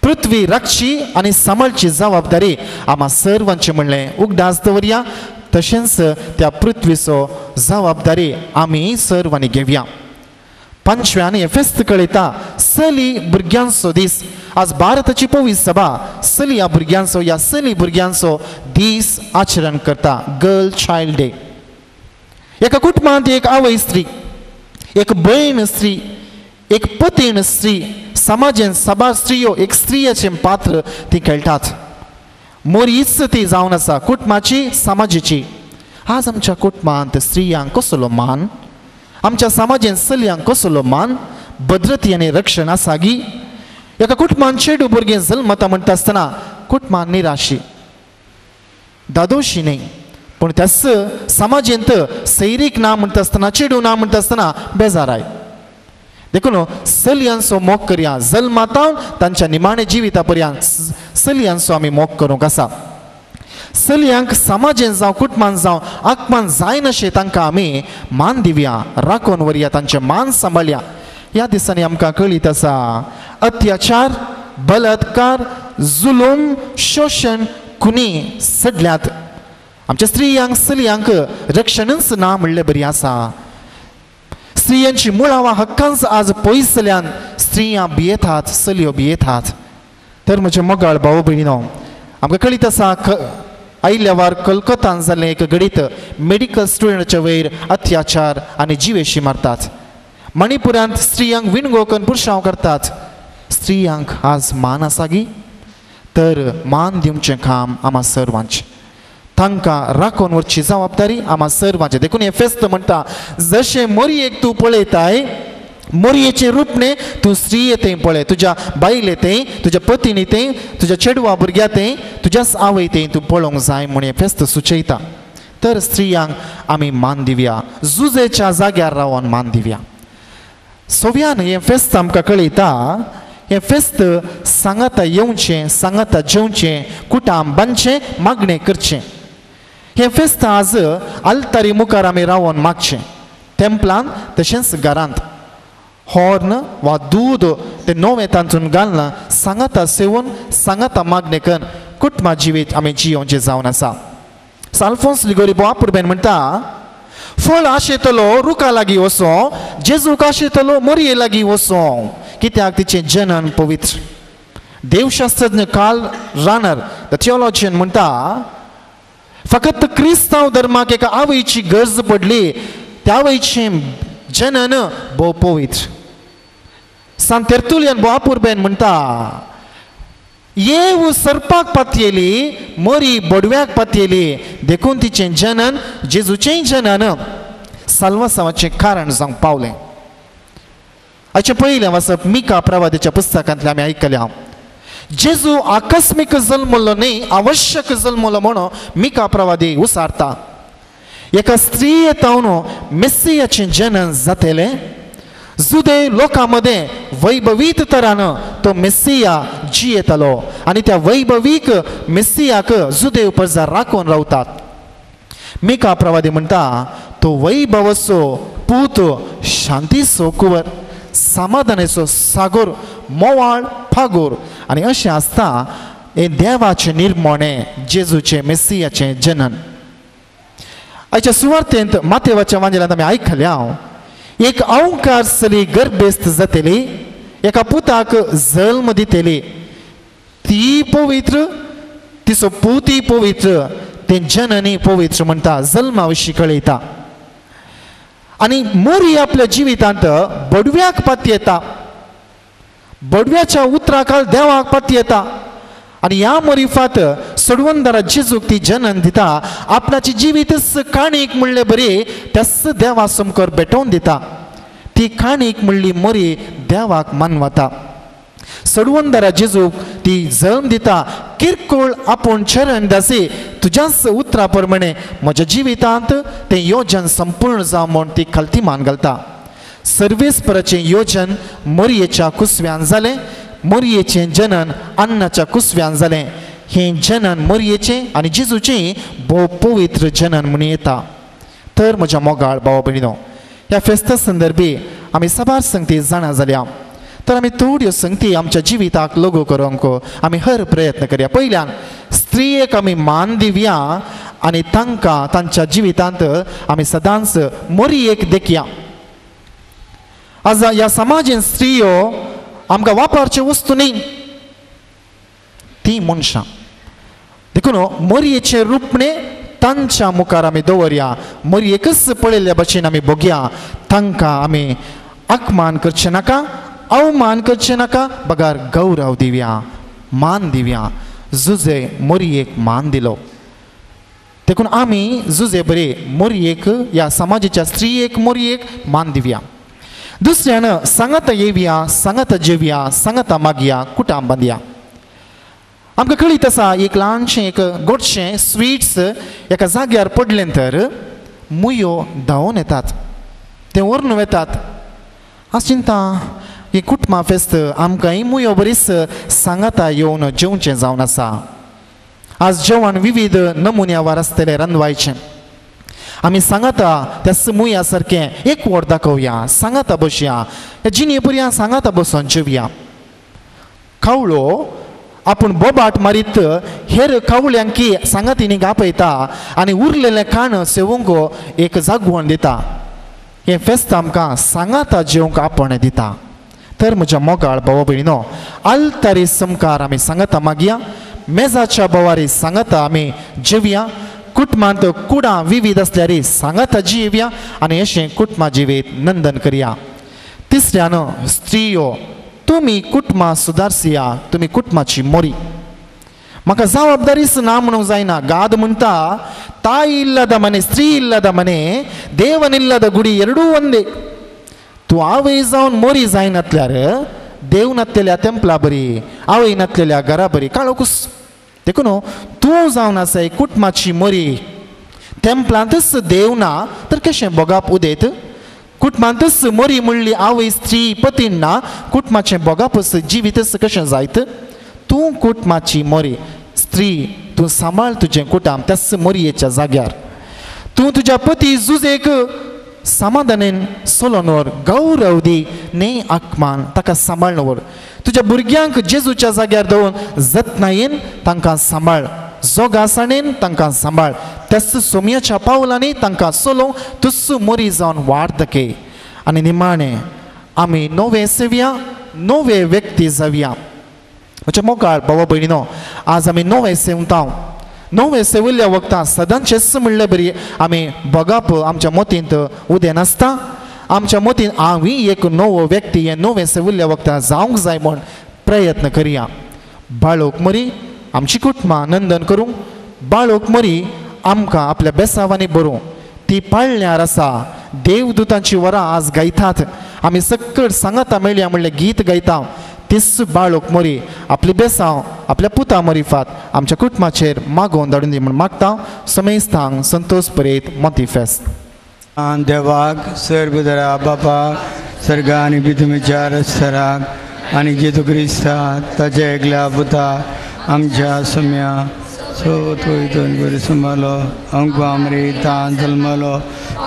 C: पृथ्वी राखची आनी सांबाळची जबाबदारी आमा सर्वांचें म्हणलें उगडास दवरया. तशेंच त्या पृथ्वीचो जबाबदारी आमी सर्वांनी घेवया. पांचव्यान हें फेस्त कळयता चली भुरग्यांचो दीस. आज भारताची पवित्र सभा चलया भुरग्यांचो या चली भुरग्यांचो दीस आचरण करता, गर्ल चायल्ड डे. एका कुटुंबांत एक आवय स्त्री, एक भयण स्त्री, एक पतीण स्त्री, समाजेन साबार स्त्रियो एक स्त्रियाचें पात्र ती खेळटात. मोरीच ती जावन आसा कुटुंबाची, समाजेची. आज आमच्या कुटुंबांत स्त्रियांक कसलो मान, आमच्या समाजेन चलयांक कसलो मान, भद्रती आनी रक्षण आसा गी? एका कुटुंबान चेडू भुरगें जल्मता म्हणटा आसतना कुटुंबान निराशी, दादोशी न्हय, पूण त्याच समाजेंत सैरीक ना म्हणटा आसतना, चेडू ना म्हणटा आसतना बेजाराय. देखून चलयांचो मोग करया, जल्मातावन तांच्या निमाणे जिविता पर्यंत चलयांचो आमी मोग करूंक आसा. चलयांक समाजेन जावं कुटुंबान जावं आकमान जायनाशें तांकां आमी मान दिवया, राखून व्हरया, तांचें मान सांबाळया. ह्या दिसांनी आमकां कळीत आसा अत्याचार, बलात्कार, जुलूम, शोशण, खुनी सडल्यात. आमच्या स्त्रियांक चलयांक रक्षणच ना म्हणलें बरी आसा. स्त्रियांची मुळावा हक्कांच आज पयस जाल्यान स्त्रियां भियेतात, चलयो भियेतात. तर म्हजे मोगाळ भाव भयणीनो, आमकां कळीत आसा आयिल्ल्या वार कलकत्तान जाल्लें एक घडीत मेडिकल स्टुडंटाच्या वयर अत्याचार आनी जिवेशी मारतात. मणिपुरांत स्त्रियांक विणगो करून पुरशांव करतात. स्त्रियांक आज मान आसा गी? तर मान दिवचें काम आमा सर्वांचें, तांकां राखून व्हरची जबाबदारी आमा सर्वांचें. देखून हें फेस्त म्हणटा जशें मोरयेक तूं पळयताय, मोरयेचें रूप न्ही तूं स्त्रिये थंय पळय, तुज्या बायले थंय, तुज्या पतीनी थंय, तुज्या चेडवा भुरग्या थंय, तुज्याच आवय थंय तूं पळोवंक जाय म्हूण हें फेस्त सुचयता. तर स्त्रियांक आमी मान दिवया, जुजेच्या जाग्यार रावन मान दिवया. सोव्यान हें फेस्त आमकां कळयता, हें फेस्त सांगाता येवचें, सांगाता जेवचें, कुटाम बांदचें, मागणें करचें. हें फेस्त आज आल्तारी मुखार आमी रावन मागचें, टेम्पलान तशेंच घरांत. हॉर्न वा दूद तें नवें तांतून घालना, सांगाता सेवून सांगाता मागणें करून कुटुंबा जिवीत आमी जियोवचें जावन आसा. आल्फोन्स लिगोरी बोआपुरबेन म्हणटा फळ आशेतलो रुखा लागीं वचो, जेजूक आशेतलो मोरये लागीं वचो, कित्याक तिचें जनन पवित्र. देवशास्त्रज्ञ कार्ल रानर the थियोलॉजियन म्हणटा फकत क्रिस्तांव धर्माक एका आवयची गरज पडली, त्या आवयचें जनन भोव पवित्र. सांत तेर्तुलियन बोआपुरबेन म्हणटा येव सर्पाक पातयेली, मरी बोडव्याक पातयेली, देखून तिचें जनन जेजूचें जनन साल्वासांवाचें कारण जावंक पावलें. हाचें पयलें वाचप मिका प्रवादाच्या पुस्तकांतलें आमी आयकल्या. जेजू आकस्मीक जल्मलो न्हय, आवश्यक जल्मलो म्हणून मिका प्रवादी उसारता. एका स्त्रिये तावन मेस्सियाचें जनन जातलें, जुदे लोकां मदें वैभवीत तरान तो मेस्सिया जियेतालो आनी त्या वैभवीक मेस्सियाक जुदेव प्रजा राखून रावतात. मिका प्रवादी म्हणटा तो वैभवाचो पूत, शांतीचो कुंवर, समाधानाचो सागोर, मोवाळ फागोर. आनी अशें आसता हें देवाचें निर्मणें, जेजूचें मेस्सियाचें जनन. आयच्या सुवार्तेंत मातेवाच्या वांजेलांत आमी आयकल्या एक अवंकार चली गर्भेस्त जातली, एका पुताक जल्म दितली, ती पवित्र, तिचो पूतय पवित्र, तें जननी पवित्र म्हणटा, जल्मा विशीं कळयता. आनी मोरी आपल्या जिवितांत बडव्याक पातयेता, बडव्याच्या उतराकाल देवाक पातयेता. आनी ह्या मोरीफात सोडवंदारा जेजूक ती जनन दिता, आपणाची जिवीतच काणीक म्हणले बरी त्याच देवा समकर भेटोवन दिता. ती काणीक म्हणली मोरी देवाक मानवता. सोडवंदारा जेजूक ती जल्म दिता, किरकोळ आपूण चरण दासी तुज्याच उतरा प्रमाणे म्हज्या जिवितांत तें योजन संपूर्ण जावं म्हूण ती खालती मान घालता. सर्वेस्पराचें योजन मोरयेच्या कुसव्यान जालें, मोरयेचें जनन अन्नाच्या कुसव्यान जालें. हें जनन मोरयेचें आनी जेजूचें भोव पवित्र जनन म्हूण येता. तर म्हज्या मोगाळ भाव भयणीनो, ह्या फेस्ता संदर्भी आमी साबार संगती जाणा जाल्या. तर आमी थोड्यो संगती आमच्या जिविताक लागू करूंक आमी हर प्रयत्न करया. पयल्यान स्त्रियेक आमी मान दिवया आनी तांकां तांच्या जिवितांत आमी सदांच मोरयेक देखया. आज ह्या समाजेन स्त्रियो आमकां वापरच्यो वस्तू न्ही, ती मनशां. देखून मोरयेचें रुपणें तांच्या मुखार आमी दवरया, मोरयेकच पळयल्ल्या भशेन आमी भोगया. तांकां आमी अपमान करचें नाका, अवमान करचें नाका, बगर गौरव दिवया, मान दिवया. जुजे मोरयेक मान दिलो. देखून आमी जुजे बरे मोरयेक, ह्या समाजाच्या स्त्रियेक मोरयेक मान दिवया. दुसऱ्यान सांगाता येवया, सांगाता जेवया, सांगाता मागया, कुटाम बांदया. आमकां कळीत आसा एक ल्हानशें एक गोडशें स्विट्स एका जाग्यार पडलें तर मुयो धांवून येतात, तें व्हरून वेतात. आज चिंता ही कुटुंबा फेस्त आमकांय मुयो बरीच सांगाता येवन जेवचें जावन आसा. आज जेवण विविध नमुन्यावर आसतलें रांदवायचें. आमी सांगाता त्या मुया सारकें एक वड दाखोवया, सांगाता बसया, ह्या जिणे पर्यंत सांगाता बसून जेवया. कावळो आपूण बोबाट मारीत हेर कावळ्यांकी सांगातीनी गापयता आनी उरलेलें खाण सेवूंक एक जागवण दिता. हें फेस्त आमकां सांगाता जेवंक आपण दिता. तर म्हज्या मोगाळ भावा भयणीनो, आलतारी समकार आमी सांगाता मागया, मेजाच्या बोवारी सांगाता आमी जेवया, कुटुंबांत कुडां विविध आसल्यार सांगाता जिवया आनी अशें कुटुंबा जिवीत नंदन करया. तिसऱ्यान स्त्रियो, तुमी कुटुंबां सुदारसिया, तुमी कुटुंबाची मोरी. म्हाका जबाबदारीच ना म्हणूंक जायना. गाद म्हणटा, ताई इल्लाद मने, स्त्री इल्लाद मने, देवनिल्लाद गुडी ಎರಡೂ ಒಂದೇ. तूं आवय जावन मोरी जायनातल्यार देव नातलेल्या तेंपला बरी, आवय नातलेल्या घरा बरी काळोकूच. देखून तूं जावन आसाय कुटुंबाची मोरी. तेंपलांतच देव ना तर कशें भोगाप उदेत? कुटुंबांतच मोरी म्हणली आवय स्त्री पतीन ना, कुटुंबाचें भोगापच जिवीतच कशें जायत? तूं कुटुंबाची मोरी स्त्री, तूं सांबाळ तुजें कुटुंब त्याच मोरयेच्या जाग्यार. तूं तुज्या पती जुजेक समाधानेन सोलोन व्हर, गौरव दी, न्ही आकमान ताका सांबाळून व्हर. तुज्या भुरग्यांक जेजूच्या जाग्यार दवरून जतनायेन तांकां सांबाळ, जोगासाणेन तांकां सांबाळ, त्याच सोम्याच्या पावलांनी तांकां सोलोवंक तुस मोरी जावन वाड दाखय. आनी निमाणें आमी नवे सेवया, नवे व्यक्ती जावया. म्हज्या मोगाळ भावा भयणीनो, आज आमी नवे सेवता. नवे सेविल्ल्या वखदां सदांचेच म्हणले बरी आमी भोगाप आमच्या मतींत उदें नासता. आमच्या मतींत हांवूय एक नवो व्यक्ती हें नवें सेविल्ल्या वखदां जावंक जाय म्हूण प्रयत्न करया. बाळोक मरी आमची कुटुंबां नंदन करूंक, बाळोक मरी आमकां आपल्या बेसावांनी बरोवं. ती पाळण्यार आसा. देवदूतांची वरां आज गायतात, आमी सकट सांगाता मेळया म्हणलें गीत गायता. तीच बाळोक मोरी आपली बेसांव आपल्या पुता मोरीफात आमच्या कुटुंबाचेर मागोवन धाडून दी म्हूण मागता. समेस्तांक संतोष परेत मोती फेस्त.
A: देवाक सर्वदरा बापा सर्गा आनी बितुमेच्या रस्तराक आनी जेजू क्रिस्ता ताच्या एकल्या पुता आमच्या सम्या सो तूं बरी सुमालो अंकु आमरी तान जल्मलो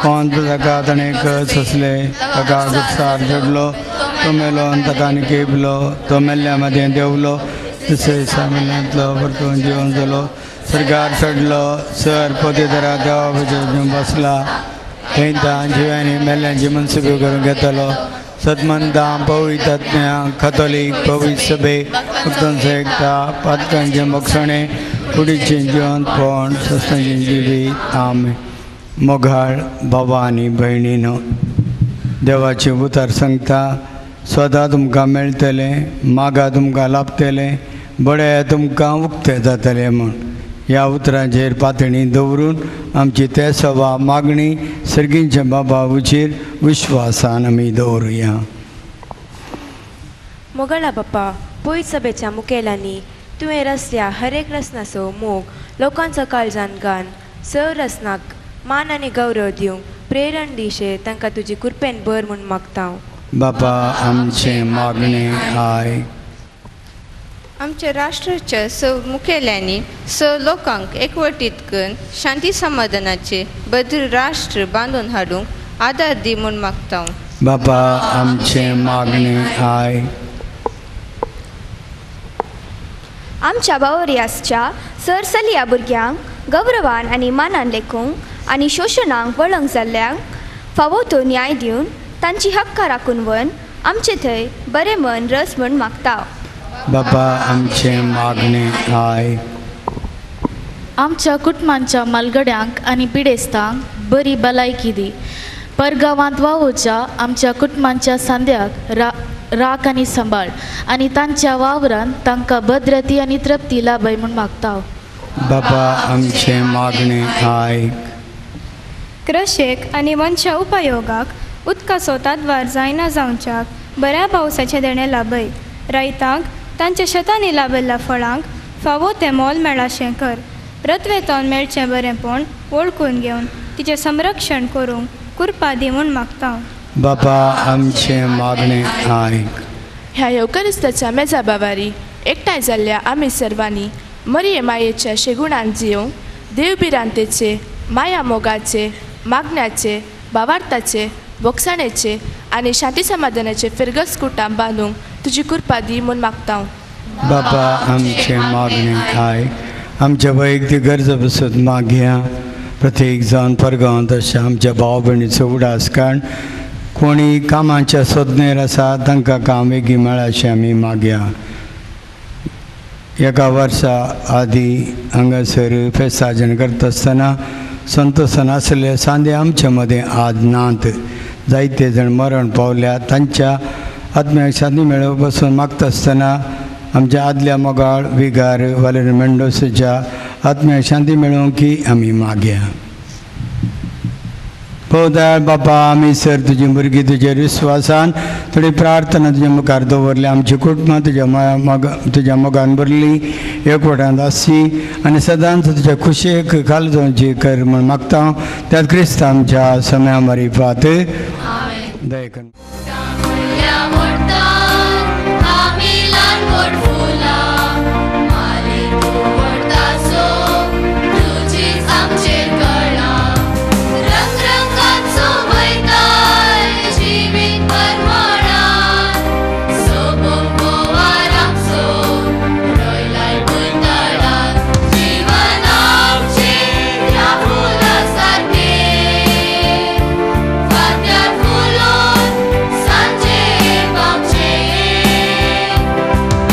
A: कोण ताका ताणें सोंसले, ताका गुपसार चडलो, तो मेलो आनी ताका निकेपलो, तो मेल्ल्या मदें देंवलो, तिसरे दिसा मेल्ल्यांतलो परतून जिवन जालो, सरकार चडलो, सर पदवीधरा देवा भजन बसला, थंय तान जिव्यांनी मेल्ल्यांची मनसुबी करून घेतलो. सतमंतां पवित्रज्ञा कथोलीक पवित्र सभे भक्तांचो एकता पातकांचें मोक्षणें कुडीचें जिवंतपण सस्तांचें जिवीत. आमेन. मोगाळ बाबा आनी भयणीनो, देवाचें उतर सांगता, स्वता तुमकां मेळटलें, मागा तुमकां लाभतलें, बडया तुमकां उक्तें जातलें म्हूण. ह्या उतरांचेर पातणी दवरून आमची ते सभा मागणी सर्गींच्या बाबा उचेर विश्वासान आमी दवरुया.
E: मोगाळा बाप्पा, पयत सभेच्या मुखेलांनी तुवें रसल्या हर एक रसनाचो मोग लोकांचो काळजान गान सर रसनाक मान आनी गौरव दिवंक प्रेरण दिशे तांकां तुजी कृपेन भर म्हूण मागता.
A: बापा आमचें मागणें आयक.
H: आमच्या राष्ट्राच्या स मुखेल्यांनी स लोकांक एकवटीत करून शांती समाधानाचे बद्र राष्ट्र बांदून हाडूंक आदार दी म्हूण मागता.
A: बापा आमचें मागणें आयक.
I: आमच्या बावरियासच्या सर सलिया भुरग्यांक गौरवान आनी मानान लेखूंक आनी शोशणांक वळंग जाल्ल्यांक फावो तो न्याय दिवन तांची हक्कां राखून वन आमचे थंय बरें मन रस म्हूण मागता.
A: बाबा आमचें मागणें आयक.
J: आमच्या कुटुंबांच्या मालगड्यांक आनी पिडेस्तांक बरी भलायकी दी. परगांवांत वावुरच्या आमच्या कुटुंबांच्या सांद्याक राख आनी सांबाळ आनी तांच्या वावरान तांकां भद्रती आनी तृप्ती लाभय म्हूण मागता.
A: बाबा आमचें मागणें आयक.
K: क्रशेक आनी मनशा उपयोगाक उदकाचो तातवार जायना जावच्याक बऱ्या पावसाचें देणें लाभय. रायतांक तांच्या शेतांनी लाभिल्ल्या फळांक फावो तें मोल मेळाशें कर. रत्वेतोन मेळचें बरेंपण वळखून घेवन तिचें संरक्षण करूंक कुरपा दी म्हूण मागता.
A: बाबा आमचें मागणें आयक.
L: ह्या येवकरिस्ताच्या मेजा बाबारी एकठांय जाल्ल्या आमी सर्वांनी मरिये मायेच्या शेगुणान जियोवंक देवभिरांतेचे, माया मोगाचे, मागण्याचे, भावार्थाचे, बोगसाणेचे आनी शांती समाधानाचे फिरगस कुटां बांदूंक तुजी कुरपा दी म्हूण मागता.
A: बाबा आमचें मागणें आयक. आमच्या वैयक्तीक गरजा पसून मागया. प्रत्येक जावन परगांवांत अशें आमच्या भाव भयणीचो उडास कारण कोणी कामाच्या सोदनेर आसा तांकां काम वेगीं मेळाशें आमी मागया. एका वर्सा आदी हांगासर फेस्ताजन करता आसतना संतोसान आसले सांदे आमच्या मदें आज नात. जायते जाण मरण पावल्या तांच्या आत्म्याक शांती मेळोवपा पासून मागता आसतना आमच्या आदल्या मोगाळ विगार वालेर मेंडोसाच्या आत्म्याक शांती मेळोवंक की आमी मागया. पवदाळ बापा आमी सर तुजी भुरगीं तुज्या विस्वासान थोडी प्रार्थना तुज्या मुखार दवरली. आमची कुटुंबां तुज्या तुज्या मोगान भरली एकवटांत आसची आनी सदांच तुज्या खुशयेक घाल जावची कर म्हूण मागता. त्यात क्रिस्त आमच्या समया मारिफात दय कर.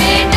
G: Bye.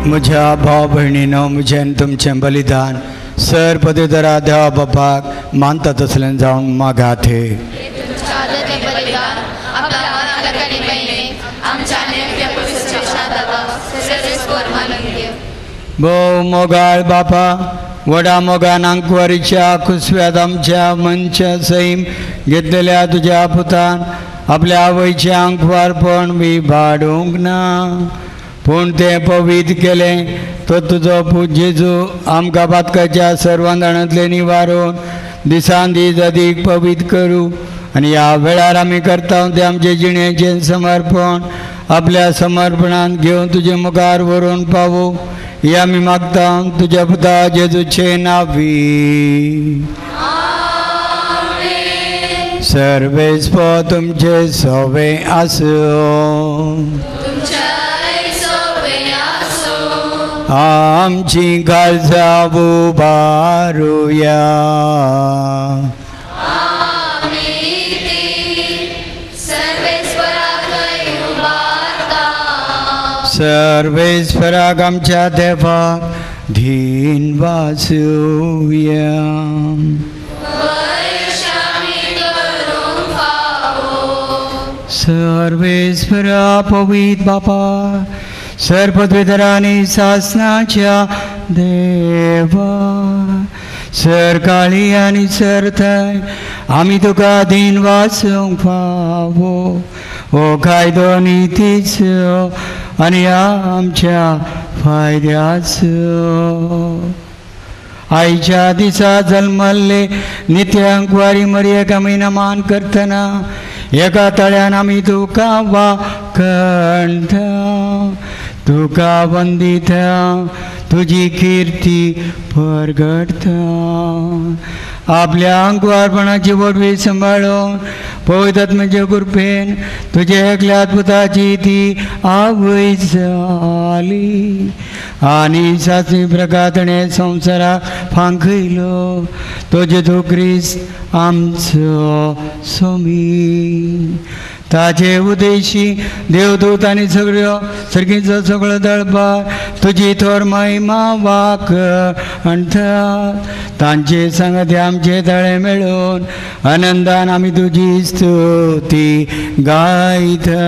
A: म्हज्या भाव भयणीनो, म्हजें तुमचें बलिदान सर पदवीधरा देवा बापाक मानता तसलें जावंक मागात. भोव मोगाळ बापा, व्हडा मोगान आंकवारीच्या कुसव्यात आमच्या मनच्या सैम घेतलेल्या तुज्या पुतान आपल्या आवयचें आंकवारपण विभाडूंक ना, पूण तें पवित्र केलें. तो तुजो पूत जेजू आमकां पातकाच्या सर्वांदाणांतलें निवारून दिसान दीस अदीक पवित्र करूं आनी ह्या वेळार आमी करता तें आमचे जिणेचें समर्पण आपल्या समर्पणान घेवन तुजे मुखार व्हरून पावूं ही आमी मागता तुज्या पुता जेजूचे नांवी. सर्वेस्पो तुमचे सवे आसूं. आमची काळजां उबारुया. सर्वेस्पराक आमच्या देवाक धीन वाचुया. सर्वेस्परा पवित्र बापा, सर्वपदवीधरांनी सासनाच्या देवा, सरकाळी आनी सरथाय आमी तुका दीन वाचूंक फावो हो कायदो नितीचो आनी आमच्या फायद्याचो. आयच्या दिसा जल्मल्ले नित्यांकवारी मरयेक आमी नमान करतना एका तळ्यान आमी तुका वाखणटा, तुका वंदिता, तुजी किर्ती परगडटा. आपल्या आंकवारपणाची वडवी सांबाळून पवित्र आत्म्याचे कृपेन तुज्या एकल्या पुताची ती आवय जाली आनी सासणी प्रकातणे संवसाराक फांकयलो तो जेजू क्रिस्त आमचो स्वामी. ताचे उदेशी देवदूत आनी सगळ्यो सर्गीचो सगळो दळपार तुजी थोर महिमा वाखणटात. तांचे सांगते आमचे तळे मेळून आनंदान आमी तुजी स्तुती गायता.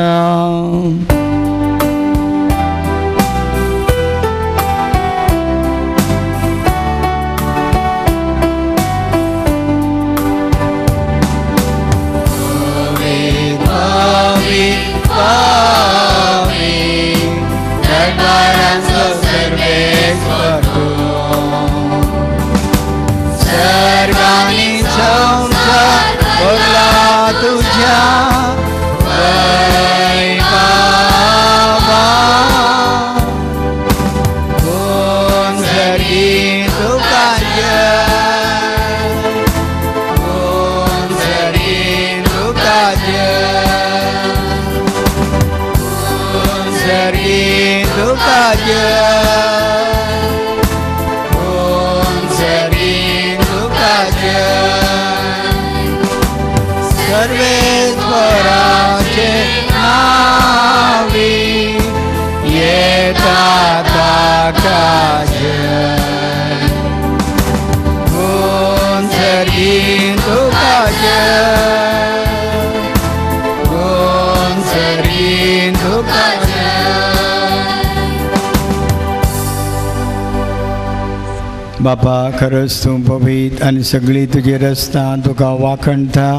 A: बापा, खरंच तूं पवित्र आनी सगळी तुजी रस्ता तुका वाखणटा,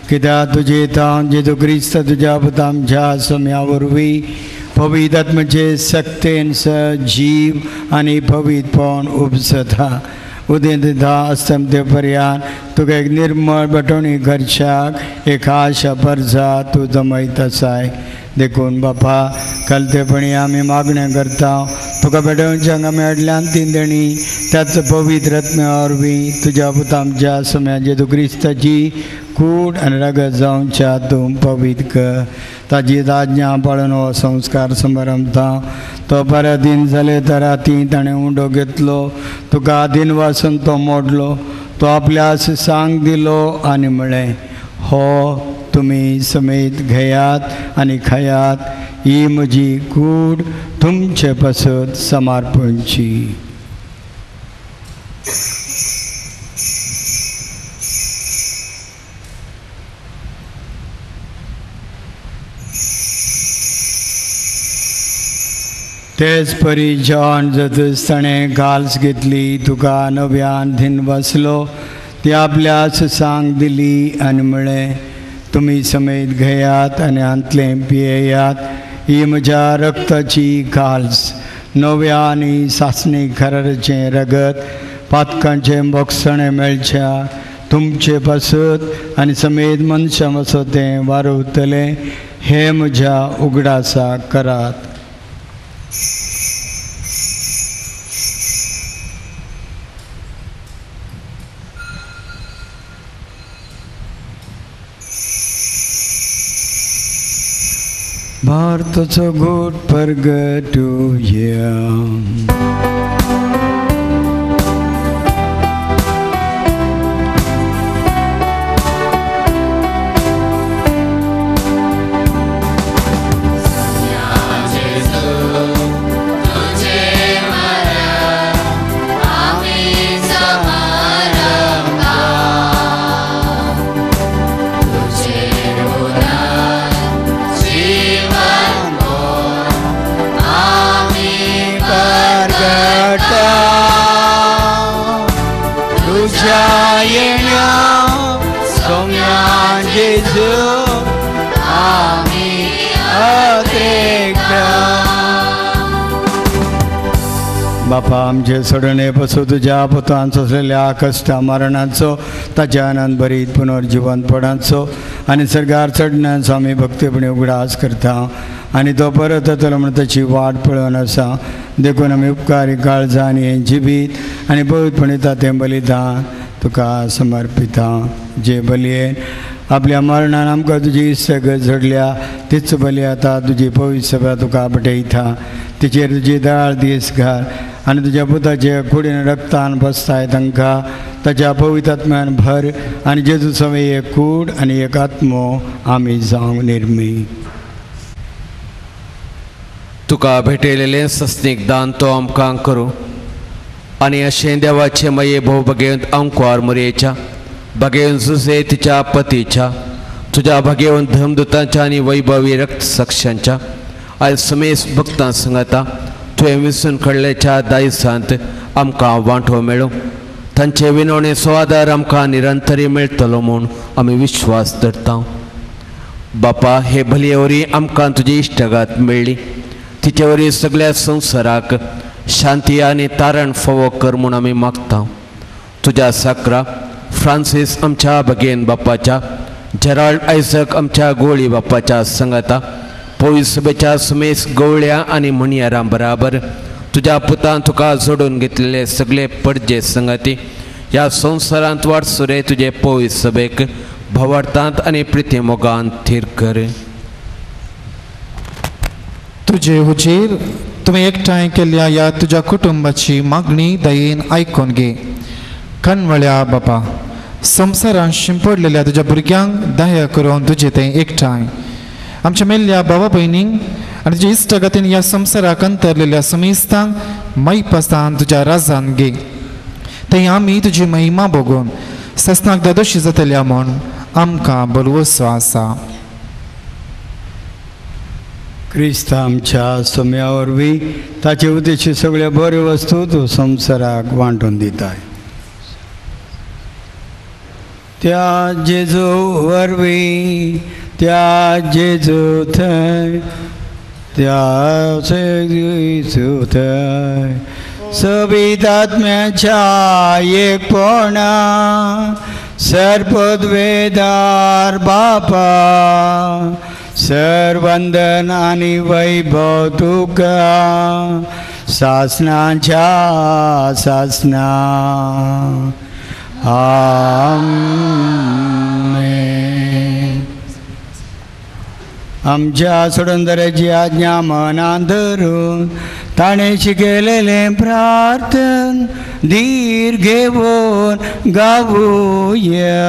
A: कित्याक तुजे तावन जेजू क्रिस्त तुज्या पुता आमच्या सम्या वरवीं पवित्र आत्म्याचे सक्तेन स जीव आनी पवित्रपण उपजता. उदेंत अस्तमते पर्यान तुका एक निर्मळ बटवणी करच्याक एक आशा परजा तूं जमयत आसाय. देखून बापा, कलतेपणी आमी मागणें करता तुका भेटोवच्याक आमी हाडल्यान तीन देणी त्याच पवित्र आत्म्या वरवीं तुज्या पुता आमच्या सम्या जेजू क्रिस्ताची कूड आनी रगत जावच्या तूं पवित्र कर. ताजी आज्ञा पाळून हो संस्कार समारंभता. तो परत दिन जाले तर राती ताणें उंडो घेतलो, तुका दिनवासून तो मोडलो, तो आपल्या सांग दिलो आनी म्हळें, हो तुमी समेत घेयात आनी खायात, ही म्हजी कूड तुमचे पासत समर्पणची. तेच परी जॉन जतस ताणें घाल्स घेतली तुका नव्यान धीन बसलो ती आपल्या सांग दिली आनी म्हळें तुमी समेत घेयात आनी हांतलें पियेयात ही म्हज्या रक्ताची घाल्स नव्या आनी सासणी कराराचें रगत पातकांचें बोगसणें मेळच्या तुमचे पासत आनी समेत मनशां पासत तें वारवतलें हें म्हज्या उगडासाक करात. भारताचो गोड परगटुया. बापा आमचे सोडणे पसून तुज्या पुतान सोंसलेल्या कश्टा मरणाचो ताच्या आनंद भरीत पुनर्जिवनपणाचो आनी सर्गार चडण्याचो आमी भक्तीपणी उगडास करता आनी तो परत येतलो म्हण ताची वाट पळोवन आसा. देखून आमी उपकारी काळजां आनी हें जिबीत आनी पवित्रपणी तातें बलिदान तुका समर्पिता. जे बलयेन आपल्या मरणान आमकां तुजी इश्टागत जोडल्या तीच बली आतां तुजी पवित्र सभा तुका पटयता. तिचेर तुजी दयाळ दीस घाल आनी तुज्या पुताचे कुडीन रक्तान बसताय तांकां ताच्या पवित्र आत्म्यान भर आनी जेजू सवे एक कूड आनी एक आत्मो आमी जावंक निर्मी.
B: तुका भेटयलेलें सस्नीक दान तो आमकां करूं आनी अशें देवाचे मये भोव भगेवंत अंकवार मुरयेच्या भगेवन जुजे तिच्या पतीच्या तुज्या भगेवन धर्मदूतांच्या आनी वैभवी रक्त साक्षांच्या आयज समेस भक्तां सांगता तुवें विसून काडल्याच्या दायसांत आमकां वांटो मेळूं. तांचे विनवणेचो आदार आमकां निरंतरी मेळटलो म्हूण आमी विश्वास धरता. बापा हे भलये वरी आमकां तुजी इश्टागात मेळ्ळी तिचे वरी सगळ्या संवसाराक शांती आनी तारण फावो कर म्हूण आमी मागता. तुज्या साकरा फ्रांसीस आमच्या भगेन बापाच्या जेराल्ड आयझक आमच्या गोळी बापाच्या संगाता पवित्र सभेच्या सुमेस गवळ्या आनी म्हणयारां बराबर तुज्या पुतान तुका जोडून घेतलेले सगळे पडजे संगाती ह्या संवसारांत वाटसुरे तुजे पवित्र सभेक भावार्थांत आनी प्रितीमोगान थीर कर.
C: तुजे हुजीर तुवें एकठांय केल्ल्या ह्या तुज्या कुटुंबाची मागणी दयेन आयकून घे. कणवळ्या बापा संवसारान शिंपडलेल्या तुज्या भुरग्यांक दया करून तुजें तें एकठांय आमच्या मेल्ल्या भावा भयणींक आनी तुज्या इश्टागतीन ह्या संवसाराक अंतरलेल्या सुमेस्तांक मैपासान तुज्या राजान घे. थंय आमी तुजी महिमा भोगून ससनाक दादोशी जातल्या म्हूण आमकां बलवसो आसा.
A: क्रिस्त आमच्या सोम्या वरवीं ताचे उद्देशी सगळ्यो बऱ्यो वस्तू तूं संवसाराक वांटून दिताय. त्या जेजू वरवीं त्या जेजू थंय त्या जेजू थंय सबित आत्म्याच्या एकपणा सर्पद्वेदार बापा सर्वंदन आनी वैभव तुका सासनाच्या सासना. आमेन. आमच्या सोडंदराची आज्ञा मनान धरून ताणें शिकयलेलें प्रार्थन धीर घेवन गावया.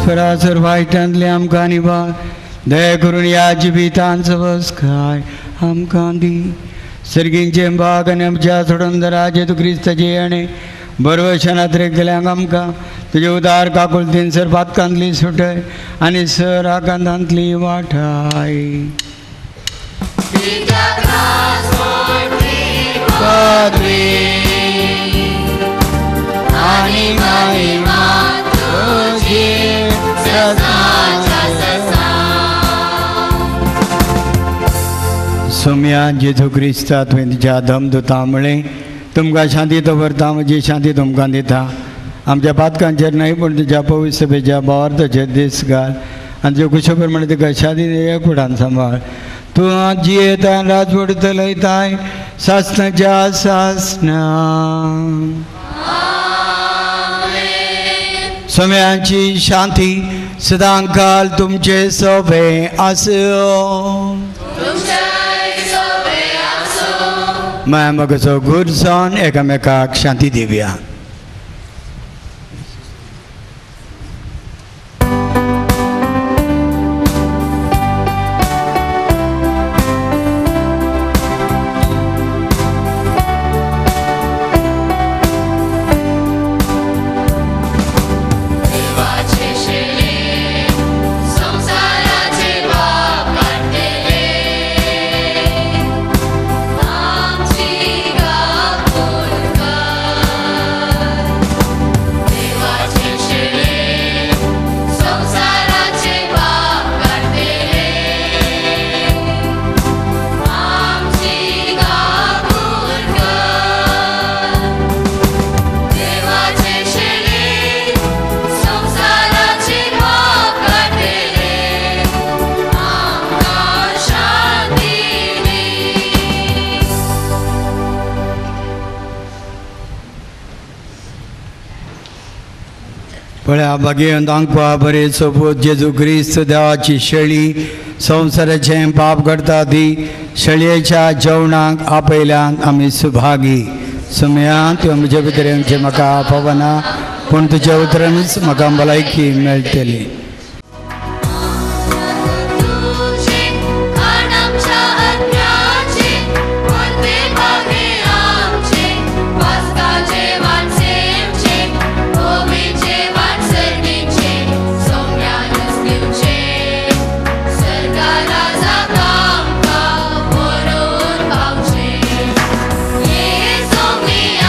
A: परस्परा सर वायटांतले आमकां निवार दया करून ह्या जिवितान सबस्काय आमकां दी. सर्गींचे भाग आनी आमच्या सोडून जेजू क्रिस्ताचे येणे बरवशनात रेखल्यांक आमकां तुजे उदार काकुळतीन सर पातकांतली सुटय आनी सर आकांतांतली वाठाय.
G: आनी महिमा तुजी सदांच्या सदा.
A: सोम्या जेजू क्रिस्ता तुवें तुज्या दमदुता म्हळें तुमकां शांती दवरता म्हजी शांती तुमकां दिता. आमच्या पातकांचेर न्हय पूण तुज्या पवित्र सभेच्या भावार्थाचेर दीस घाल आनी तुज्या कुशा प्रमाणे तुका शांती एकवटान सांबाळ. तूं जियेता राजवट चलयताय सासनाच्या सासना. सम्यांची शांती सदांकाल तुमचे सोबे आसूं. माया मगाचो गुर जावन एकामेकाक शांती दिवया. पळया भागेवन दांकपा बरे सोबूत जेजू क्रिस्त देवाची शेळी संवसाराचें पाप करता ती शेळयेच्या जेवणाक आपयल्यान आमी सुभागी. सुमया तुवें म्हजे भितर येवचें म्हाका आपोवना पूण तुज्या उतरानूच म्हाका भलायकी मेळटली.
G: Mira.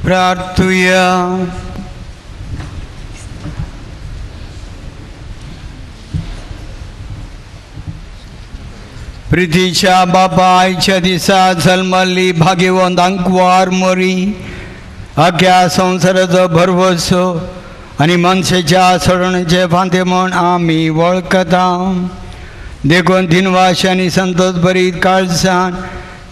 A: प्रार्थुया. प्रितीच्या बापा आयच्या दिसा जल्मल्ली भाग्यवंत आंकवार मोरी आख्या संवसाराचो भरवसो आनी मनशेच्या सोडणेचे फांते म्हूण आमी वळखता. देखून दिनवाश आनी संतोष भरीत काळजान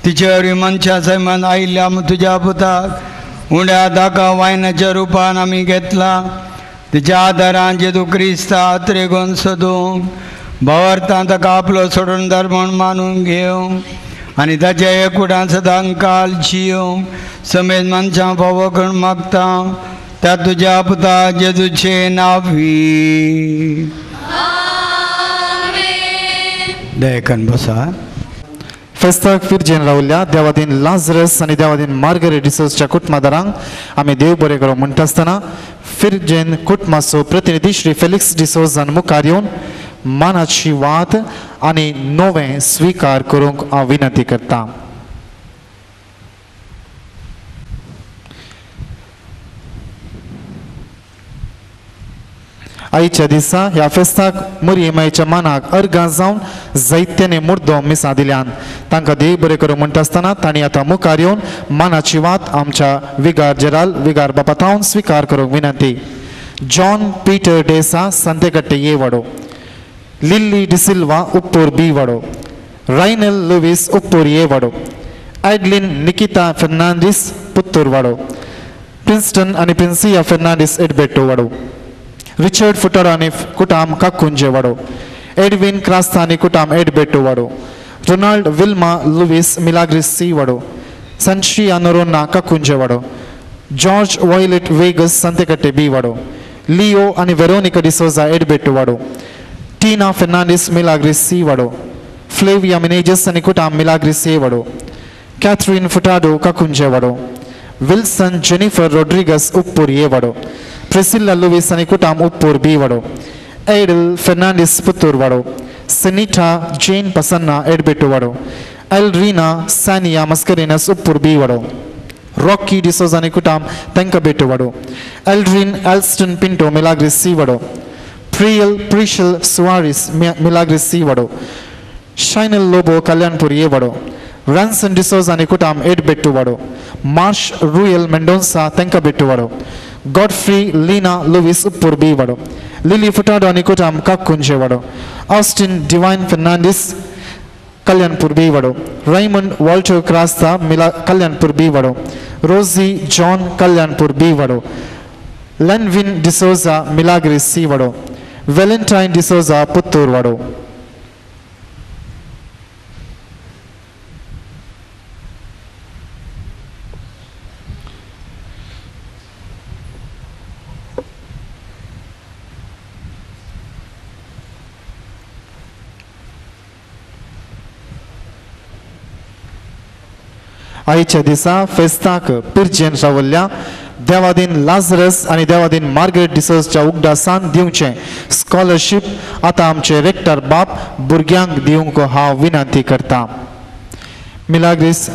A: तिचे वरवीं मनशा सैमान आयिल्ल्या तुज्या पुताक उण्या दाका वायनाच्या रुपान आमी घेतला. तिच्या आदारान जेजू क्रिस्ता त्रेगोन सोदूंक भावार्थान ताका आपलो सोडणदार म्हूण मानून घेवंक आनी ताच्या एकवटान सदां काल जियोंक समेत मनशां फावो करून मागता त्या तुज्या पुता जेजूचे नांवी. दयेकन बसा.
C: फेस्ताक फिरजेन रावल्या देवादीन लाजरस आनी देवादीन मार्गरेट डिसोजच्या कुटुंबादारांक आमी देव बरें करूं म्हणटा आसतना फिरजेन कुटुंबाचो प्रतिनिधी श्री फेलिक्स डिसोजान मुखार येवन मानाची वात आनी नवें स्विकार करूंक हांव विनंती करता. आयच्या दिसा ह्या फेस्ताक मरियमायच्या मानाक अर्गां जावन जायत्याने मुर्दो मिसां दिल्यान तांकां देव बरें करूं म्हणटा आसतना तांणी आतां मुखार येवन मानाची वात आमच्या विगार जेराल विगार बापा थावन स्विकार करूंक विनंती. जॉन पीटर डेसा संतेकट्टे ये वाडो, लिल्ली डिसिल्वा उप्पूर बी वाडो, रायनल लुवीस उप्पूर ये वाडो, एडलिन निकिता फेर्नांडीस पुत्तूर वाडो, प्रिन्स्टन आनी प्रिन्सिया फेर्नांडीस एडबेटो वाडो, रिचर्ड फुटाडो आनी कुटाम काकुंजे वाडो, एडविन क्रास्ता आनी कुटाम एडबेटो वाडो, रोनाल्ड विल्मा लुवीस मिलाग्रिस सी वाडो, सनश्रिया नोरोन्ना काकुंजे वाडो, जॉर्ज वॉयलेट वेगस संतेकट्टे बी वाडो, लिओ आनी वेरोनिका डिसोजा एडबेटो वाडो, टीना फेर्नांडीस मिलाग्रिस सी वाडो, फ्लेविया मिनेजस आनी कुटाम मिलाग्रिस ए वाडो, कॅथरीन फुटाडो काकुंजे वाडो, विल्सन जेनिफर रोड्रिगस उप्पूर ए वाडो, प्रिसिल्ला लुवीस आनी कुटाम उप्पूर बी वाडो, एडल फेर्नांडीस पुत्तूर वाडो, सनीटा जेन पसन्ना एडबेटो वाडो, एलरीना सानिया मस्करेनस उप्पूर बी वाडो, रॉकी डिसोजा आनी कुटाम तेंकाबेटो वाडो, एल्ड्रीन एल्स्टन पिंटो मिलाग्रिस सी वाडो, प्रियल प्रिशल सुवारीस मिलाग्रिस सी वाडो, शायनल लोबो कल्याणपूर ए वाडो, रॅन्सन डिसोजा आनी कुटाम एडबेट्टू वाडो, मार्श रुयल मेंडोन्सा तेंकाबेट्टू वाडो, गॉडफ्री लीना लुवीस उप्पूर बी वाडो, लिली फुटाडो आनी कुटाम काकुंजे वाडो, ऑस्टिन डिवायन फेर्नांडीस कल्याणपूर बी वाडो, रायमंड वॉल्टर क्रास्ता मिला कल्याणपूर बी वाडो, रोजी जॉन कल्याणपूर बी वाडो, लेनविन डिसोजा मिलाग्रिस सी वाडो, वेलेंटायन डिसोजा पुत्तूर वाडो. आयच्या दिसा फेस्ताक पिरजेन रावल्ल्या देवादीन लाजरस आनी देवादीन मार्गरेट डिसोजच्या उगडासान दिवचें स्कॉलरशीप आतां आमचे रेक्टर बाप भुरग्यांक दिवंक हांव विनंती करता. मिलाग्रीस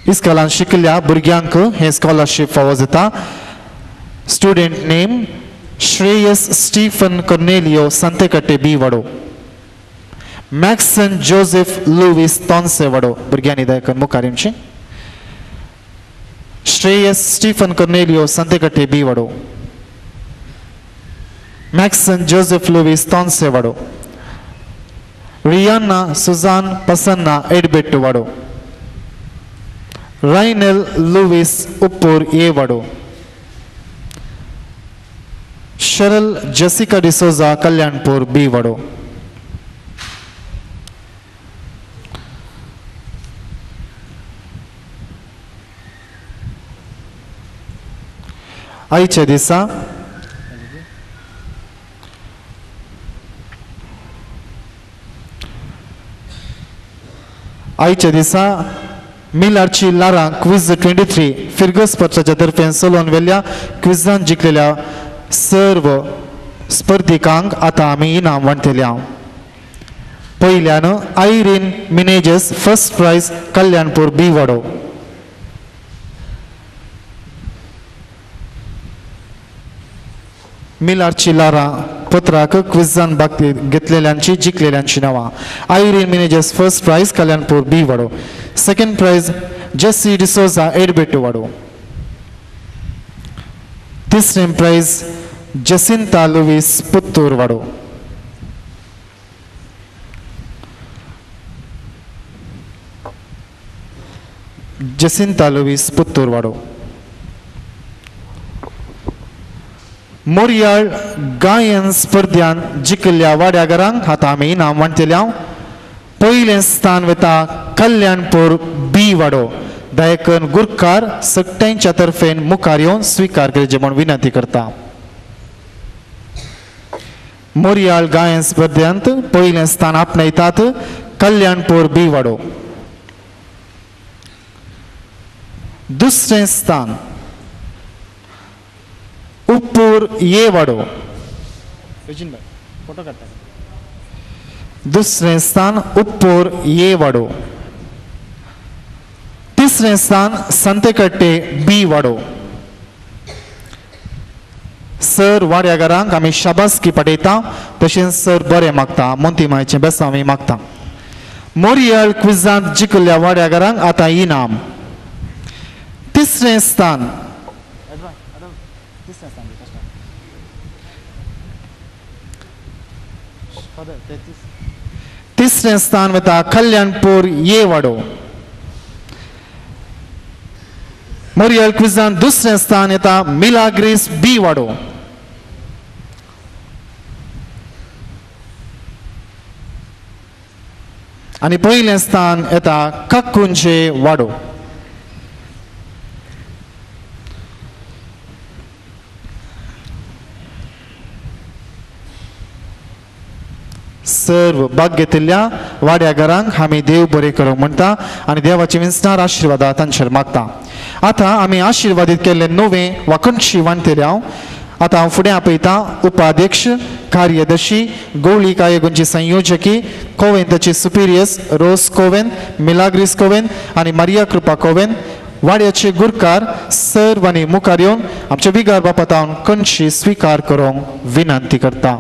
C: इस्कॉलान शिकिल्ल्या भुरग्यांक हें स्कॉलरशीप फावो जाता. Student name Shreyas Stephen Cornelio Santekatte B वाडो, मॅक्सन जोसेफ लुवीस तोन्से वाडो. भुरग्यांनी दयाकरून मुखार येवचें. श्रेयस स्टीफन कॉर्नेलियो संतेकट्टे बी वाडो, मॅक्सन जोसेफ लुवीस तोन्से वाडो, रियाना सुजान पसन्ना एडबेट्टू वाडो, रायनल लुवीस उप्पूर ए वाडो, शरल जेसिका डिसोजा कल्याणपूर बी वाडो. आयच्या दिसा आयच्या दिसा मिलारची लारां क्विज 23 फिरगस पक्षाच्या तर्फेन चलोवन व्हेल्ल्या क्विजान जिखलेल्या सर्व स्पर्धिकांक आतां आमी इनाम वांटतल्या. पयल्यान Irene Menezes first prize Kalyanpur B वाडो. मिलारची लारा पत्राक क्विजान भाग घेतलेल्यांची जिखलेल्यांची नांवां. Irene Menezes first prize Kalyanpur B वाडो, सेकंड प्रायज जेसी डिसोजा एडबेटू वाडो, तिसरें प्रायज जसिंता लुवीस पुत्तूर वाडो. जसिंता लुवीस पुत्तूर वाडो. मोरयाळ गायन स्पर्ध्यान जिखिल्ल्या वाड्याघरांक आतां आमी इनाम वांटतल्या. पयलें स्थान वता कल्याणपूर बी वाडो. दयाकन गुरकार सगळ्यांच्या तर्फेन मुखार येवन स्विकार करचे म्हूण विनंती करता. मोरयाळ गायन स्पर्ध्यांत पयलें स्थान आपणायतात कल्याणपूर बी वाडो. दुसरें स्थान उप्पूर ये वाडो. दुसरें स्थान उप्पूर ये वाडो. तिसरें स्थान संतेकट्टे बी वाडो. सर वाड्याघरांक आमी शाबासकी पाठयता, तशेंच सर बरें मागता, मोंती मायचें बेसांव आमी मागता. मोरयाळ क्विजांत जिखिल्ल्या वाड्याघरांक आतां इनाम. तिसरें स्थान तिसरें स्थान वता कल्याणपूर ये वाडो. मोरयाळ क्विजान दुसरें स्थान येता मिलाग्रीस बी वाडो. आनी पयलें स्थान येता काकुंजे वाडो. सर्व भाग घेतिल्ल्या वाड्या घरांक आमी देव बरें करूंक म्हणटा आनी देवाची विन्सनार आशिर्वादा तांचेर मागता. आतां आमी आशिर्वादीत केल्ले नवे वा खंयची वांटतले. आतां हांव फुडें आपयता उपाध्यक्ष, कार्यदर्शी, गवळी कायगुंची संयोजकी, कोवेंताची सुपिरियर्स रोज कोवेन, मिलाग्रीस कोवेन आनी मारिया कृपा कोवेन, वाड्याचे गुरकार सर्व आनी मुखार येवन आमच्या बिगार बापातावन खंयची स्विकार करूंक विनंती करता.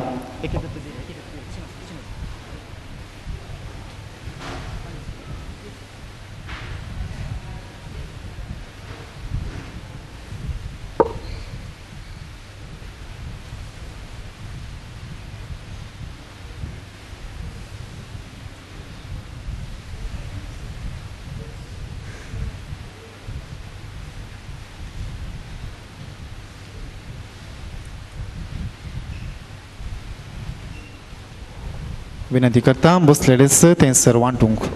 C: विनंती करता बसलेलेच थंयसर वांटूंक.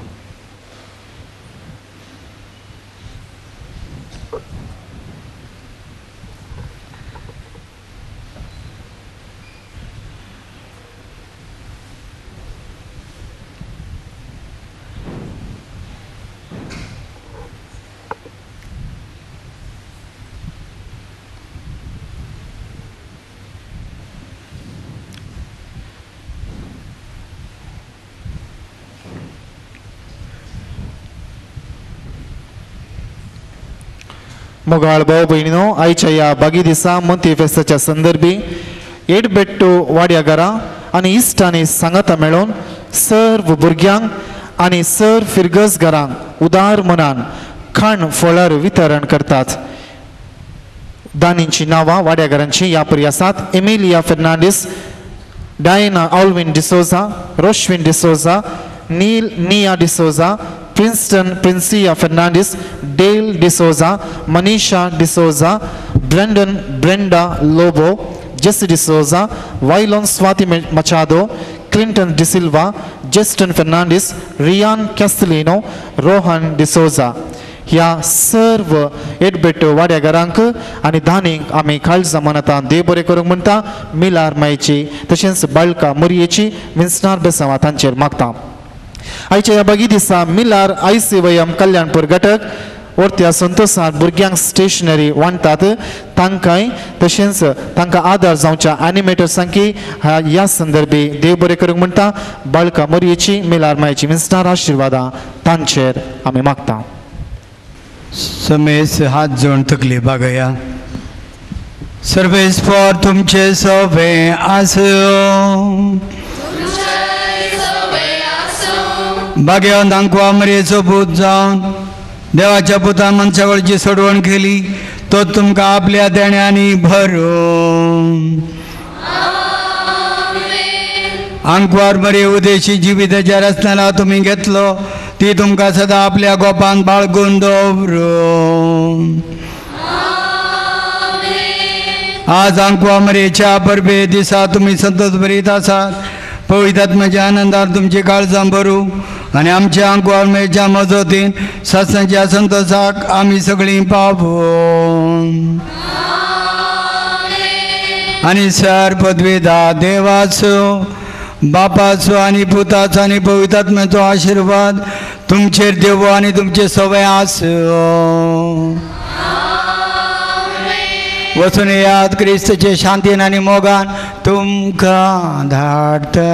C: मोगाळ भाव भयणीनो, आयच्या ह्या बागी दिसा मोंती फेस्ताच्या संदर्भी एडबेट्टू वाड्या घरा आनी इश्टांनी सांगाता मेळोवन सर्व भुरग्यांक आनी सर्व फिरगज घरांक उदार मनान खाण फळार वितरण करतात. दानींची नांवां वाड्या घरांची ह्या परी आसात: Emilia Fernandes, Diana Alvin D'Souza, Roshwin D'Souza, Neil Nia D'Souza, Princeton Princia Fernandes, Dale D'Souza, Manisha D'Souza, Brandon Brenda Lobo, Jesse D'Souza, Wailon Swati Machado, Clinton D'Silva, Justin Fernandes, Riyan Castelino, Rohan D'Souza. ह्या सर्व एडबेट वाड्या घरांक आनी दानींक आमी काळजा मनांत देव बरें करूंक म्हणटा. मिलार मायची तशेंच बाळका मोरयेची विन्सनार बेसांवा तांचेर मागता. आयच्या ह्या बागी दिसा मिलार आयसीवयम कल्याणपूर घटक वर्त्या संतोषान भुरग्यांक स्टेशनरी वांटतात. तांकांय तशेंच तांकां आदार जावच्या एनिमेटर्सांकी ह्या संदर्भी देव बरें करूंक म्हणटा. बाळका मोरयेची मिलार मायची विन्सनार आशिर्वादां तांचेर आमी मागता.
A: समेस हात जोड तकली बागया. सर्वेस्पर तुमचे सवे आसूं. भाग्यवंत आंकवा मरयेचो पूत जावन देवाच्या पुतान मनशावळची सोडवण केली तो तुमकां आपल्या देण्यांनी भरून. आंकवार मरये उदेशी जिविताच्या रस्त्याला तुमी घेतलो ती तुमकां सदां आपल्या गोपान बाळगून दवरूं. आज आंकवा मरयेच्या परबे दिसा तुमी संतोष भरीत आसात. पवित्र आत्म्याच्या आनंदान तुमची काळजां भरूं आनी आमच्या आंकवार मरयेच्या मजतीन सासणाच्या संतोषाक आमी सगळीं पावूं. आनी सर पदवेदा देवाचो बापाचो आनी पुताचो आनी पवित्र आत्म्याचो आशिर्वाद तुमचेर देवो आनी तुमचे सवय आसूं. वचून येयात क्रिस्तचे शांतीन आनी मोगान तुमकां धाडटा.